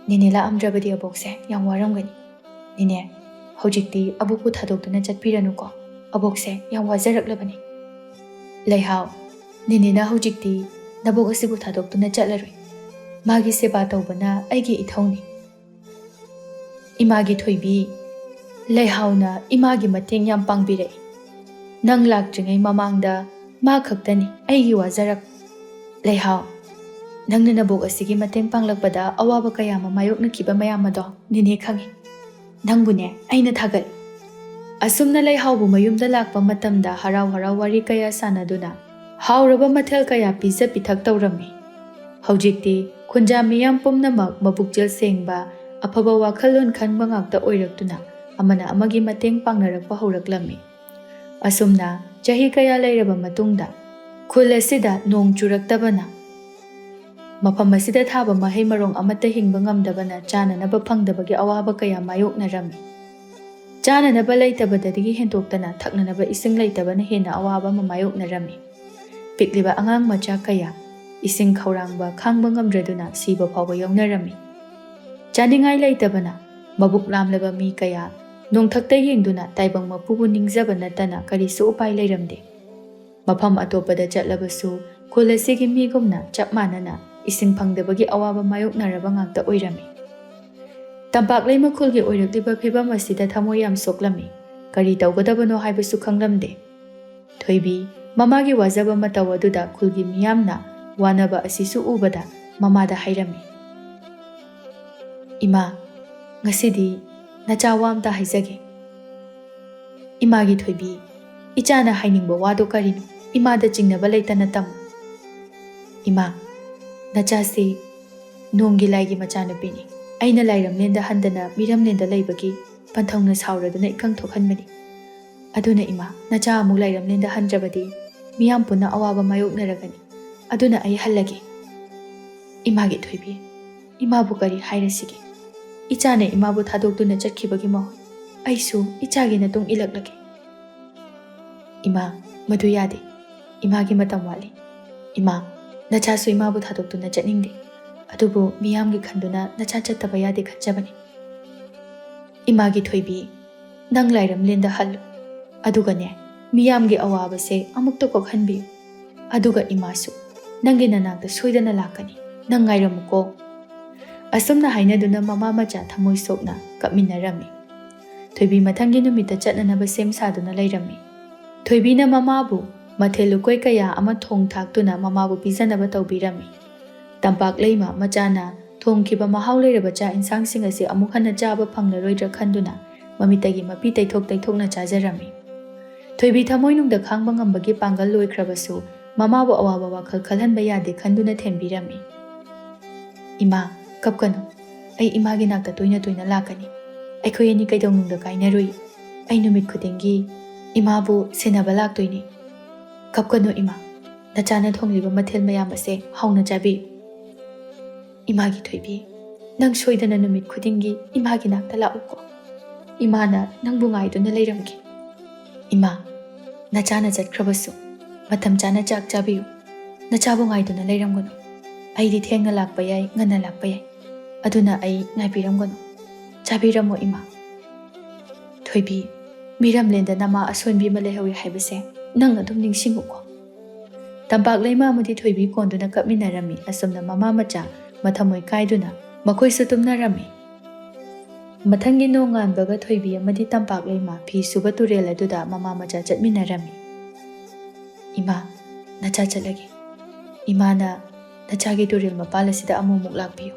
"ꯅꯦꯅꯦ ꯂꯥꯛꯑꯝꯗ꯭ꯔꯕꯗꯤ ꯑꯕꯣꯛꯁꯦ ꯌꯥꯝ ꯋꯥꯔꯝꯒꯅꯤ꯫ ꯅꯦꯅꯦ, ꯍꯧꯖꯤꯛꯇꯤ ꯑꯕꯣꯛꯄꯨ ꯊꯥꯗꯣꯛꯇꯨꯅ ꯆꯠꯄꯤꯔꯅꯨꯀꯣ꯫ ꯑꯕꯣꯛꯁꯦ ꯌꯥꯝ ꯋꯥꯖꯔꯛꯂꯕꯅꯤ꯫" "ꯂꯩꯍꯥꯎ, ꯅꯦꯅꯦꯅ ꯍꯧꯖꯤꯛꯇꯤ ꯅꯕꯣꯛ ꯑꯁꯤꯕꯨ ꯊꯥꯗꯣꯛꯇꯨꯅ ꯆꯠꯂꯔꯣꯏ꯫ ꯃꯥꯒꯤ ꯁꯦꯕꯥ ꯇꯧꯕꯅ ꯑꯩꯒꯤ ꯏꯊꯧꯅꯤ꯫" ꯏꯃꯥꯒꯤ ꯊꯣꯏꯕꯤ, ꯂꯩꯍꯥꯎꯅ ꯏꯃꯥꯒꯤ ꯃꯇꯦꯡ ꯌꯥꯝ ꯄꯥꯡꯕꯤꯔꯛꯏ꯫ ꯅꯪ ꯂꯥꯛꯇ꯭ꯔꯤꯉꯩ ꯃꯃꯥꯡꯗ ꯃꯥ ꯈꯛꯇꯅꯤ ꯑꯩꯒꯤ ꯋꯥꯖꯔꯛ꯫ ꯂꯩꯍꯥꯎ, ꯅꯪꯅ ꯅꯕꯣꯛ ꯑꯁꯤꯒꯤ ꯃꯇꯦꯡ ꯄꯥꯡꯂꯛꯄꯗ ꯑꯋꯥꯕ ꯀꯌꯥ ꯑꯃ ꯃꯥꯌꯣꯛꯅꯈꯤꯕ ꯃꯌꯥꯝ ꯑꯗꯣ ꯅꯦꯅꯦ ꯈꯪꯏ꯫ ꯅꯪꯕꯨꯅꯦ ꯑꯩꯅ ꯊꯥꯒꯠꯂꯤ꯫ ꯑꯁꯨꯝꯅ ꯂꯩꯍꯥꯎꯕꯨ ꯃꯌꯨꯝꯗ ꯂꯥꯛꯄ ꯃꯇꯝꯗ ꯍꯔꯥꯎ ꯍꯔꯥꯎ ꯋꯥꯔꯤ ꯀꯌꯥ ꯁꯥꯟꯅꯗꯨꯅ ꯍꯥꯎꯔꯕ ꯃꯊꯦꯜ ꯀꯌꯥ ꯄꯤꯖ ꯄꯤꯊꯛ ꯇꯧꯔꯝꯃꯤ꯫ ꯍꯧꯖꯤꯛꯇꯤ ꯈꯨꯟꯖꯥ ꯃꯤꯌꯥꯝ ꯄꯨꯝꯅꯃꯛ ꯃꯕꯨꯛꯆꯦꯜ ꯁꯦꯡꯕ, ꯑꯐꯕ ꯋꯥꯈꯜꯂꯣꯟ ꯈꯟꯕ ꯉꯥꯛꯇ ꯑꯣꯏꯔꯛꯇꯨꯅ ꯑꯃꯅ ꯑꯃꯒꯤ ꯃꯇꯦꯡ ꯄꯥꯡꯅꯔꯛꯄ ꯍꯧꯔꯛꯂꯝꯃꯤ꯫ ꯑꯁꯨꯝꯅ ꯆꯍꯤ ꯀꯌꯥ ꯂꯩꯔꯕ ꯃꯇꯨꯡꯗ ꯈꯨꯜ ꯑꯁꯤꯗ ꯅꯣꯡ ꯆꯨꯔꯛꯇꯕꯅ ꯃꯐꯝ ꯑꯁꯤꯗ ꯊꯥꯕ ꯃꯍꯩ ꯃꯔꯣꯡ ꯑꯃꯠꯇ ꯍꯤꯡꯕ ꯉꯝꯗꯕꯅ ꯆꯥꯅꯅꯕ ꯐꯪꯗꯕꯒꯤ ꯑꯋꯥꯕ ꯀꯌꯥ ꯃꯥꯌꯣꯛꯅꯔꯝꯃꯤ꯫ ꯆꯥꯅꯅꯕ ꯂꯩꯇꯕꯗꯒꯤ ꯍꯦꯟꯗꯣꯛꯇꯅ ꯊꯛꯅꯅꯕ ꯏꯁꯤꯡ ꯂꯩꯇꯕꯅ ꯍꯦꯟꯅ ꯑꯋꯥꯕ ꯑꯃ ꯃꯥꯌꯣꯛꯅꯔꯝꯃꯤ꯫ ꯄꯤꯛꯂꯤꯕ ꯑꯉꯥꯡ ꯃꯆꯥ ꯀꯌꯥ ꯏꯁꯤꯡ ꯈꯧꯔꯥꯡꯕ ꯈꯥꯡꯕ ꯉꯝꯗ꯭ꯔꯗꯨꯅ ꯁꯤꯕ ꯐꯥꯎꯕ ꯌꯥꯎꯅꯔꯝꯃꯤ꯫ ꯆꯥꯅꯤꯡꯉꯥꯏ ꯂꯩꯇꯕꯅ ꯃꯕꯨꯛ ꯂꯥꯝꯂꯕ ꯃꯤ ꯀꯌꯥ ꯅꯣꯡꯊꯛꯇ ꯌꯦꯡꯗꯨꯅ ꯇꯥꯏꯕꯪ ꯃꯄꯨꯕꯨ ꯅꯤꯡꯖꯕ ꯅꯠꯇꯅ ꯀꯔꯤꯁꯨ ꯎꯄꯥꯏ ꯂꯩꯔꯝꯗꯦ꯫ ꯃꯐꯝ ꯑꯇꯣꯞꯄꯗ ꯆꯠꯂꯕꯁꯨ ꯈꯨꯜ ꯑꯁꯤꯒꯤ ꯃꯤꯒꯨꯝꯅ ꯆꯞ ꯃꯥꯟꯅꯅ ꯏꯁꯤꯡ ꯐꯪꯗꯕꯒꯤ ꯑꯋꯥꯕ ꯃꯥꯌꯣꯛꯅꯔꯕ ꯉꯥꯛꯇ ꯑꯣꯏꯔꯝꯃꯤ꯫ ꯇꯝꯄꯥꯛ ꯂꯩꯃ ꯈꯨꯜꯒꯤ ꯑꯣꯏꯔꯛꯂꯤꯕ ꯐꯤꯕꯝ ꯑꯁꯤꯗ ꯊꯃꯣꯏ ꯌꯥꯝ ꯁꯣꯛꯂꯝꯃꯤ꯫ ꯀꯔꯤ ꯇꯧꯒꯗꯕꯅꯣ ꯍꯥꯏꯕꯁꯨ ꯈꯪꯂꯝꯗꯦ꯫ ꯊꯣꯏꯕꯤ ꯃꯃꯥꯒꯤ ꯋꯥꯖꯕ ꯃꯇꯧ ꯑꯗꯨꯗ ꯈꯨꯜꯒꯤ ꯃꯤꯌꯥꯝꯅ ꯋꯥꯅꯕ ꯑꯁꯤꯁꯨ ꯎꯕꯗ ꯃꯃꯥꯗ ꯍꯥꯏꯔꯝꯃꯤ, "ꯏꯃꯥ, ꯉꯁꯤꯗꯤ ꯅꯆꯥ ꯋꯥ ꯑꯝꯇ ꯍꯥꯏꯖꯒꯦ꯫" "ꯏꯃꯥꯒꯤ ꯊꯣꯏꯕꯤ, ꯏꯆꯥꯅ ꯍꯥꯏꯅꯤꯡꯕ ꯋꯥꯗꯣ ꯀꯔꯤꯅꯣ? ꯏꯃꯥꯗ ꯆꯤꯡꯅꯕ ꯂꯩꯇꯅ ꯇꯝꯃꯨ꯫" "ꯏꯃꯥ, ꯅꯆꯥꯁꯤ ꯅꯣꯡꯒꯤ ꯂꯥꯏꯒꯤ ꯃꯆꯥꯅꯨꯄꯤꯅꯤ꯫ ꯑꯩꯅ ꯂꯥꯏꯔꯝꯂꯦꯟꯗ ꯍꯟꯗꯅ ꯃꯤꯔꯝꯂꯦꯟꯗ ꯂꯩꯕꯒꯤ ꯄꯟꯊꯧꯅ ꯁꯥꯎꯔꯗꯨꯅ ꯏꯀꯪ ꯊꯣꯛꯍꯟꯕꯅꯤ꯫ ꯑꯗꯨꯅ ꯏꯃꯥ, ꯅꯆꯥ ꯑꯃꯨꯛ ꯂꯥꯏꯔꯝꯂꯦꯟꯗ ꯍꯟꯗ꯭ꯔꯕꯗꯤ ꯃꯤꯌꯥꯝ ꯄꯨꯟꯅ ꯑꯋꯥꯕ ꯃꯥꯌꯣꯛꯅꯔꯒꯅꯤ꯫ ꯑꯗꯨꯅ ꯑꯩ ꯍꯜꯂꯒꯦ꯫" "ꯏꯃꯥꯒꯤ ꯊꯣꯏꯕꯤ, ꯏꯃꯥꯕꯨ ꯀꯔꯤ ꯍꯥꯏꯔꯁꯤꯒꯦ? ꯏꯆꯥꯅ ꯏꯃꯥꯕꯨ ꯊꯥꯗꯣꯛꯇꯨꯅ ꯆꯠꯈꯤꯕꯒꯤ ꯃꯍꯨꯠ ꯑꯩꯁꯨ ꯏꯆꯥꯒꯤ ꯅꯇꯨꯡ ꯏꯜꯂꯛꯂꯒꯦ꯫" "ꯏꯃꯥ, ꯃꯗꯨ ꯌꯥꯗꯦ꯫ ꯏꯃꯥꯒꯤ ꯃꯇꯝ ꯋꯥꯠꯂꯤ꯫ ꯏꯃꯥ, ꯅꯆꯥꯁꯨ ꯏꯃꯥꯕꯨ ꯊꯥꯗꯣꯛꯇꯨꯅ ꯆꯠꯅꯤꯡꯗꯦ꯫ ꯑꯗꯨꯕꯨ ꯃꯤꯌꯥꯝꯒꯤ ꯈꯟꯗꯨꯅ ꯅꯆꯥ ꯆꯠꯇꯕ ꯌꯥꯗꯦ ꯈꯟꯖꯕꯅꯤ꯫" "ꯏꯃꯥꯒꯤ ꯊꯣꯏꯕꯤ, ꯅꯪ ꯂꯥꯏꯔꯝꯂꯦꯟꯗ ꯍꯜꯂꯨ꯫ ꯑꯗꯨꯒꯅꯦ, ꯃꯤꯌꯥꯝꯒꯤ ꯑꯋꯥꯕꯁꯦ ꯑꯃꯨꯛꯇ ꯀꯣꯛꯍꯟꯕꯤꯌꯨ꯫ ꯑꯗꯨꯒ ꯏꯃꯥꯁꯨ ꯅꯪꯒꯤ ꯅꯅꯥꯛꯇ ꯁꯣꯏꯗꯅ ꯂꯥꯛꯀꯅꯤ꯫ ꯅꯪ ꯉꯥꯏꯔꯝꯃꯨꯀꯣ꯫" ꯑꯁꯨꯝꯅ ꯍꯥꯏꯅꯗꯨꯅ ꯃꯃꯥ ꯃꯆꯥ ꯊꯃꯣꯏ ꯁꯣꯛꯅ ꯀꯞꯃꯤꯟꯅꯔꯝꯃꯤ꯫ ꯊꯣꯏꯕꯤ ꯃꯊꯪꯒꯤ ꯅꯨꯃꯤꯠꯇ ꯆꯠꯅꯅꯕ ꯁꯦꯝ ꯁꯥꯗꯨꯅ ꯂꯩꯔꯝꯃꯤ꯫ ꯊꯣꯏꯕꯤꯅ ꯃꯃꯥꯕꯨ ꯃꯊꯦꯜ ꯂꯨꯀꯣꯏ ꯀꯌꯥ ꯑꯃ ꯊꯣꯡ ꯊꯥꯛꯇꯨꯅ ꯃꯃꯥꯕꯨ ꯄꯤꯖꯅꯕ ꯇꯧꯕꯤꯔꯝꯃꯤ꯫ ꯇꯝꯄꯥꯛ ꯂꯩꯃ ꯃꯆꯥꯅ ꯊꯣꯡꯈꯤꯕ ꯃꯍꯥꯎ ꯂꯩꯔꯕ ꯆꯥꯛ ꯏꯟꯁꯥꯡꯁꯤꯡ ꯑꯁꯤ ꯑꯃꯨꯛ ꯍꯟꯅ ꯆꯥꯕ ꯐꯪꯂꯔꯣꯏꯗ꯭ꯔꯥ ꯈꯟꯗꯨꯅ ꯃꯃꯤꯠꯇꯒꯤ ꯃꯄꯤ ꯇꯩꯊꯣꯛ ꯇꯩꯊꯣꯛꯅ ꯆꯥꯖꯔꯝꯃꯤ꯫ ꯊꯣꯏꯕꯤ ꯊꯃꯣꯏꯅꯨꯡꯗ ꯈꯥꯡꯕ ꯉꯝꯕꯒꯤ ꯄꯥꯡꯒꯜ ꯂꯣꯏꯈ꯭ꯔꯕꯁꯨ ꯃꯃꯥꯕꯨ ꯑꯋꯥꯕ ꯋꯥꯈꯜ ꯈꯜꯍꯟꯕ ꯌꯥꯗꯦ ꯈꯟꯗꯨꯅ ꯊꯦꯝꯕꯤꯔꯝꯃꯤ꯫ "ꯏꯃꯥ, ꯀꯞꯀꯅꯨ꯫ ꯑꯩ ꯏꯃꯥꯒꯤ ꯅꯥꯛꯇ ꯇꯣꯏꯅ ꯇꯣꯏꯅ ꯂꯥꯛꯀꯅꯤ꯫ ꯑꯩꯈꯣꯏ ꯑꯅꯤ ꯀꯩꯗꯧꯅꯨꯡꯗ ꯀꯥꯏꯅꯔꯨꯏ꯫ ꯑꯩ ꯅꯨꯃꯤꯠ ꯈꯨꯗꯤꯡꯒꯤ ꯏꯃꯥꯕꯨ ꯁꯦꯟꯅꯕ ꯂꯥꯛꯇꯣꯏꯅꯤ꯫ ꯀꯞꯀꯅꯨ ꯏꯃꯥ꯫ ꯅꯆꯥꯅ ꯊꯣꯡꯂꯤꯕ ꯃꯊꯦꯜ ꯃꯌꯥꯝ ꯑꯁꯦ ꯍꯥꯎꯅ ꯆꯥꯕꯤꯌꯨ꯫ ꯏꯃꯥꯒꯤ ꯊꯣꯏꯕꯤ, ꯅꯪ ꯁꯣꯏꯗꯅ ꯅꯨꯃꯤꯠ ꯈꯨꯗꯤꯡꯒꯤ ꯏꯃꯥꯒꯤ ꯅꯥꯛꯇ ꯂꯥꯛꯎꯀꯣ꯫ ꯏꯃꯥꯅ ꯅꯪꯕꯨ ꯉꯥꯏꯗꯨꯅ ꯂꯩꯔꯝꯒꯦ꯫ ꯏꯃꯥ, ꯅꯆꯥꯅ ꯆꯠꯈ꯭ꯔꯕꯁꯨ ꯃꯇꯝ ꯆꯥꯅ ꯆꯥꯛ ꯆꯥꯕꯤꯌꯨ꯫ ꯅꯆꯥꯕꯨ ꯉꯥꯏꯗꯨꯅ ꯂꯩꯔꯝꯒꯅꯨ꯫ ꯑꯩꯗꯤ ꯊꯦꯡꯅ ꯂꯥꯛꯄ ꯌꯥꯏ, ꯉꯟꯅ ꯂꯥꯛꯄ ꯌꯥꯏ꯫ ꯑꯗꯨꯅ ꯑꯩ ꯉꯥꯏꯕꯤꯔꯝꯒꯅꯨ꯫ ꯆꯥꯕꯤꯔꯝꯃꯣ ꯏꯃꯥ꯫" "ꯊꯣꯏꯕꯤ, ꯃꯤꯔꯝꯂꯦꯟꯗ ꯅꯃꯥ ꯑꯁꯣꯟꯕꯤ ꯑꯃ ꯂꯩꯍꯧꯏ ꯍꯥꯏꯕꯁꯦ ꯅꯪ ꯑꯗꯨꯝ ꯅꯤꯡꯁꯤꯡꯉꯨꯀꯣ꯫" ꯇꯝꯄꯥꯛ ꯂꯩꯃ ꯑꯃꯗꯤ ꯊꯣꯏꯕꯤ ꯀꯣꯟꯗꯨꯅ ꯀꯞꯃꯤꯟꯅꯔꯝꯃꯤ꯫ ꯑꯁꯨꯝꯅ ꯃꯃꯥ ꯃꯆꯥ ꯃꯊꯃꯣꯏ ꯀꯥꯏꯗꯨꯅ ꯃꯈꯣꯏꯁꯨ ꯇꯨꯝꯅꯔꯝꯃꯤ꯫ ꯃꯊꯪꯒꯤ ꯅꯣꯡꯉꯥꯟꯕꯒ ꯊꯣꯏꯕꯤ ꯑꯃꯗꯤ ꯇꯝꯄꯥꯛ ꯂꯩꯃ ꯐꯤ ꯁꯨꯕ ꯇꯨꯔꯦꯜ ꯑꯗꯨꯗ ꯃꯃꯥ ꯃꯆꯥ ꯆꯠꯃꯤꯟꯅꯔꯝꯃꯤ꯫ "ꯏꯃꯥ, ꯅꯆꯥ ꯆꯠꯂꯒꯦ꯫ ꯏꯃꯥꯅ ꯅꯆꯥꯒꯤ ꯇꯨꯔꯦꯜ ꯃꯄꯥꯜ ꯑꯁꯤꯗ ꯑꯃꯨꯛꯃꯨꯛ ꯂꯥꯛꯄꯤꯌꯨ꯫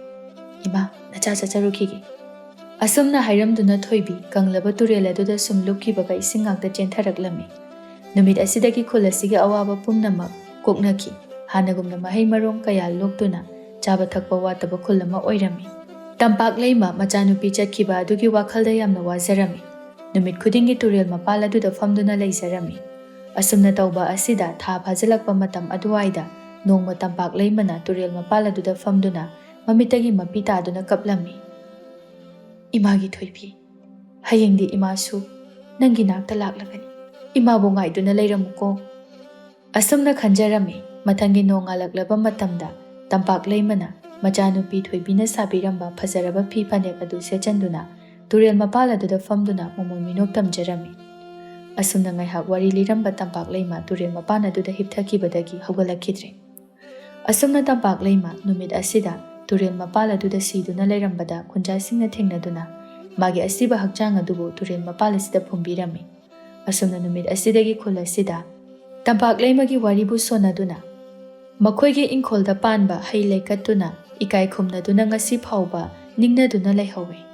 ꯏꯃꯥ, ꯅꯆꯥ ꯆꯠꯆꯔꯨꯈꯤꯒꯦ꯫" ꯑꯁꯨꯝꯅ ꯍꯥꯏꯔꯝꯗꯨꯅ ꯊꯣꯏꯕꯤ ꯀꯪꯂꯕ ꯇꯨꯔꯦꯜ ꯑꯗꯨꯗ ꯁꯨꯝ ꯂꯨꯞꯈꯤꯕꯒ ꯏꯁꯤꯡ ꯉꯥꯛꯇ ꯆꯦꯟꯊꯔꯛꯂꯝꯃꯤ꯫ ꯅꯨꯃꯤꯠ ꯑꯁꯤꯗꯒꯤ ꯈꯨꯜ ꯑꯁꯤꯒꯤ ꯑꯋꯥꯕ ꯄꯨꯝꯅꯃꯛ ꯀꯣꯛꯅꯈꯤ꯫ ꯍꯥꯟꯅꯒꯨꯝꯅ ꯃꯍꯩ ꯃꯔꯣꯡ ꯀꯌꯥ ꯂꯣꯛꯇꯨꯅ ꯆꯥꯕ ꯊꯛꯄ ꯋꯥꯠꯇꯕ ꯈꯨꯜ ꯑꯃ ꯑꯣꯏꯔꯝꯃꯤ꯫ ꯇꯝꯄꯥꯛ ꯂꯩꯃ ꯃꯆꯥꯅꯨꯄꯤ ꯆꯠꯈꯤꯕ ꯑꯗꯨꯒꯤ ꯋꯥꯈꯜꯗ ꯌꯥꯝꯅ ꯋꯥꯖꯔꯝꯃꯤ꯫ ꯅꯨꯃꯤꯠ ꯈꯨꯗꯤꯡꯒꯤ ꯇꯨꯔꯦꯜ ꯃꯄꯥꯜ ꯑꯗꯨꯗ ꯐꯝꯗꯨꯅ ꯂꯩꯖꯔꯝꯃꯤ꯫ ꯑꯁꯨꯝꯅ ꯇꯧꯕ ꯑꯁꯤꯗ ꯊꯥ ꯐꯥꯖꯤꯜꯂꯛꯄ ꯃꯇꯝ ꯑꯗꯨꯋꯥꯏꯗ ꯅꯣꯡꯃ ꯇꯝꯄꯥꯛ ꯂꯩꯃꯅ ꯇꯨꯔꯦꯜ ꯃꯄꯥꯜ ꯑꯗꯨꯗ ꯐꯝꯗꯨꯅ ꯃꯃꯤꯠꯇꯒꯤ ꯃꯄꯤ ꯇꯥꯗꯨꯅ ꯀꯞꯂꯝꯃꯤ꯫ "ꯏꯃꯥꯒꯤ ꯊꯣꯏꯕꯤ, ꯍꯌꯦꯡꯗꯤ ꯏꯃꯥꯁꯨ ꯅꯪꯒꯤ ꯅꯥꯛꯇ ꯂꯥꯛꯂꯒꯅꯤ꯫ ꯏꯃꯥꯕꯨ ꯉꯥꯏꯗꯨꯅ ꯂꯩꯔꯝꯃꯨꯀꯣ꯫" ꯑꯁꯨꯝꯅ ꯈꯟꯖꯔꯝꯃꯤ꯫ ꯃꯊꯪꯒꯤ ꯅꯣꯡꯉꯥꯜꯂꯛꯂꯕ ꯃꯇꯝꯗ ꯇꯝꯄꯥꯛ ꯂꯩꯃꯅ ꯃꯆꯥꯅꯨꯄꯤ ꯊꯣꯏꯕꯤꯅ ꯁꯥꯕꯤꯔꯝꯕ ꯐꯖꯔꯕ ꯐꯤ ꯐꯅꯦꯛ ꯑꯗꯨ ꯁꯦꯠꯆꯟꯗꯨꯅ ꯇꯨꯔꯦꯜ ꯃꯄꯥꯜ ꯑꯗꯨꯗ ꯐꯝꯗꯨꯅ ꯃꯃꯣꯟ ꯃꯤꯅꯣꯛ ꯇꯝꯖꯔꯝꯃꯤ꯫ ꯑꯁꯨꯝꯅ ꯉꯥꯏꯍꯥꯛ ꯋꯥꯔꯤ ꯂꯤꯔꯝꯕ ꯇꯝꯄꯥꯛ ꯂꯩꯃ ꯇꯨꯔꯦꯜ ꯃꯄꯥꯟ ꯑꯗꯨꯗ ꯍꯤꯞꯊꯈꯤꯕꯗꯒꯤ ꯍꯧꯒꯠꯂꯛꯈꯤꯗ꯭ꯔꯦ꯫ ꯑꯁꯨꯝꯅ ꯇꯝꯄꯥꯛ ꯂꯩꯃ ꯅꯨꯃꯤꯠ ꯑꯁꯤꯗ ꯇꯨꯔꯦꯜ ꯃꯄꯥꯜ ꯑꯗꯨꯗ ꯁꯤꯗꯨꯅ ꯂꯩꯔꯝꯕꯗ ꯈꯨꯟꯖꯥꯁꯤꯡꯅ ꯊꯦꯡꯅꯗꯨꯅ ꯃꯥꯒꯤ ꯑꯁꯤꯕ ꯍꯛꯆꯥꯡ ꯑꯗꯨꯕꯨ ꯇꯨꯔꯦꯜ ꯃꯄꯥꯜ ꯑꯁꯤꯗ ꯐꯨꯝꯕꯤꯔꯝꯃꯤ꯫ ꯑꯁꯨꯝꯅ ꯅꯨꯃꯤꯠ ꯑꯁꯤꯗꯒꯤ ꯈꯨꯜ ꯑꯁꯤꯗ ꯇꯝꯄꯥꯛ ꯂꯩꯃꯒꯤ ꯋꯥꯔꯤꯕꯨ ꯁꯣꯟꯅꯗꯨꯅ ꯃꯈꯣꯏꯒꯤ ꯏꯪꯈꯣꯜꯗ ꯄꯥꯟꯕ ꯍꯩ ꯂꯩꯀꯠꯇꯨꯅ ꯏꯀꯥꯏ ꯈꯨꯝꯅꯗꯨꯅ ꯉꯁꯤ ꯐꯥꯎꯕ ꯅꯤꯡꯅꯗꯨꯅ ꯂꯩꯍꯧꯏ꯫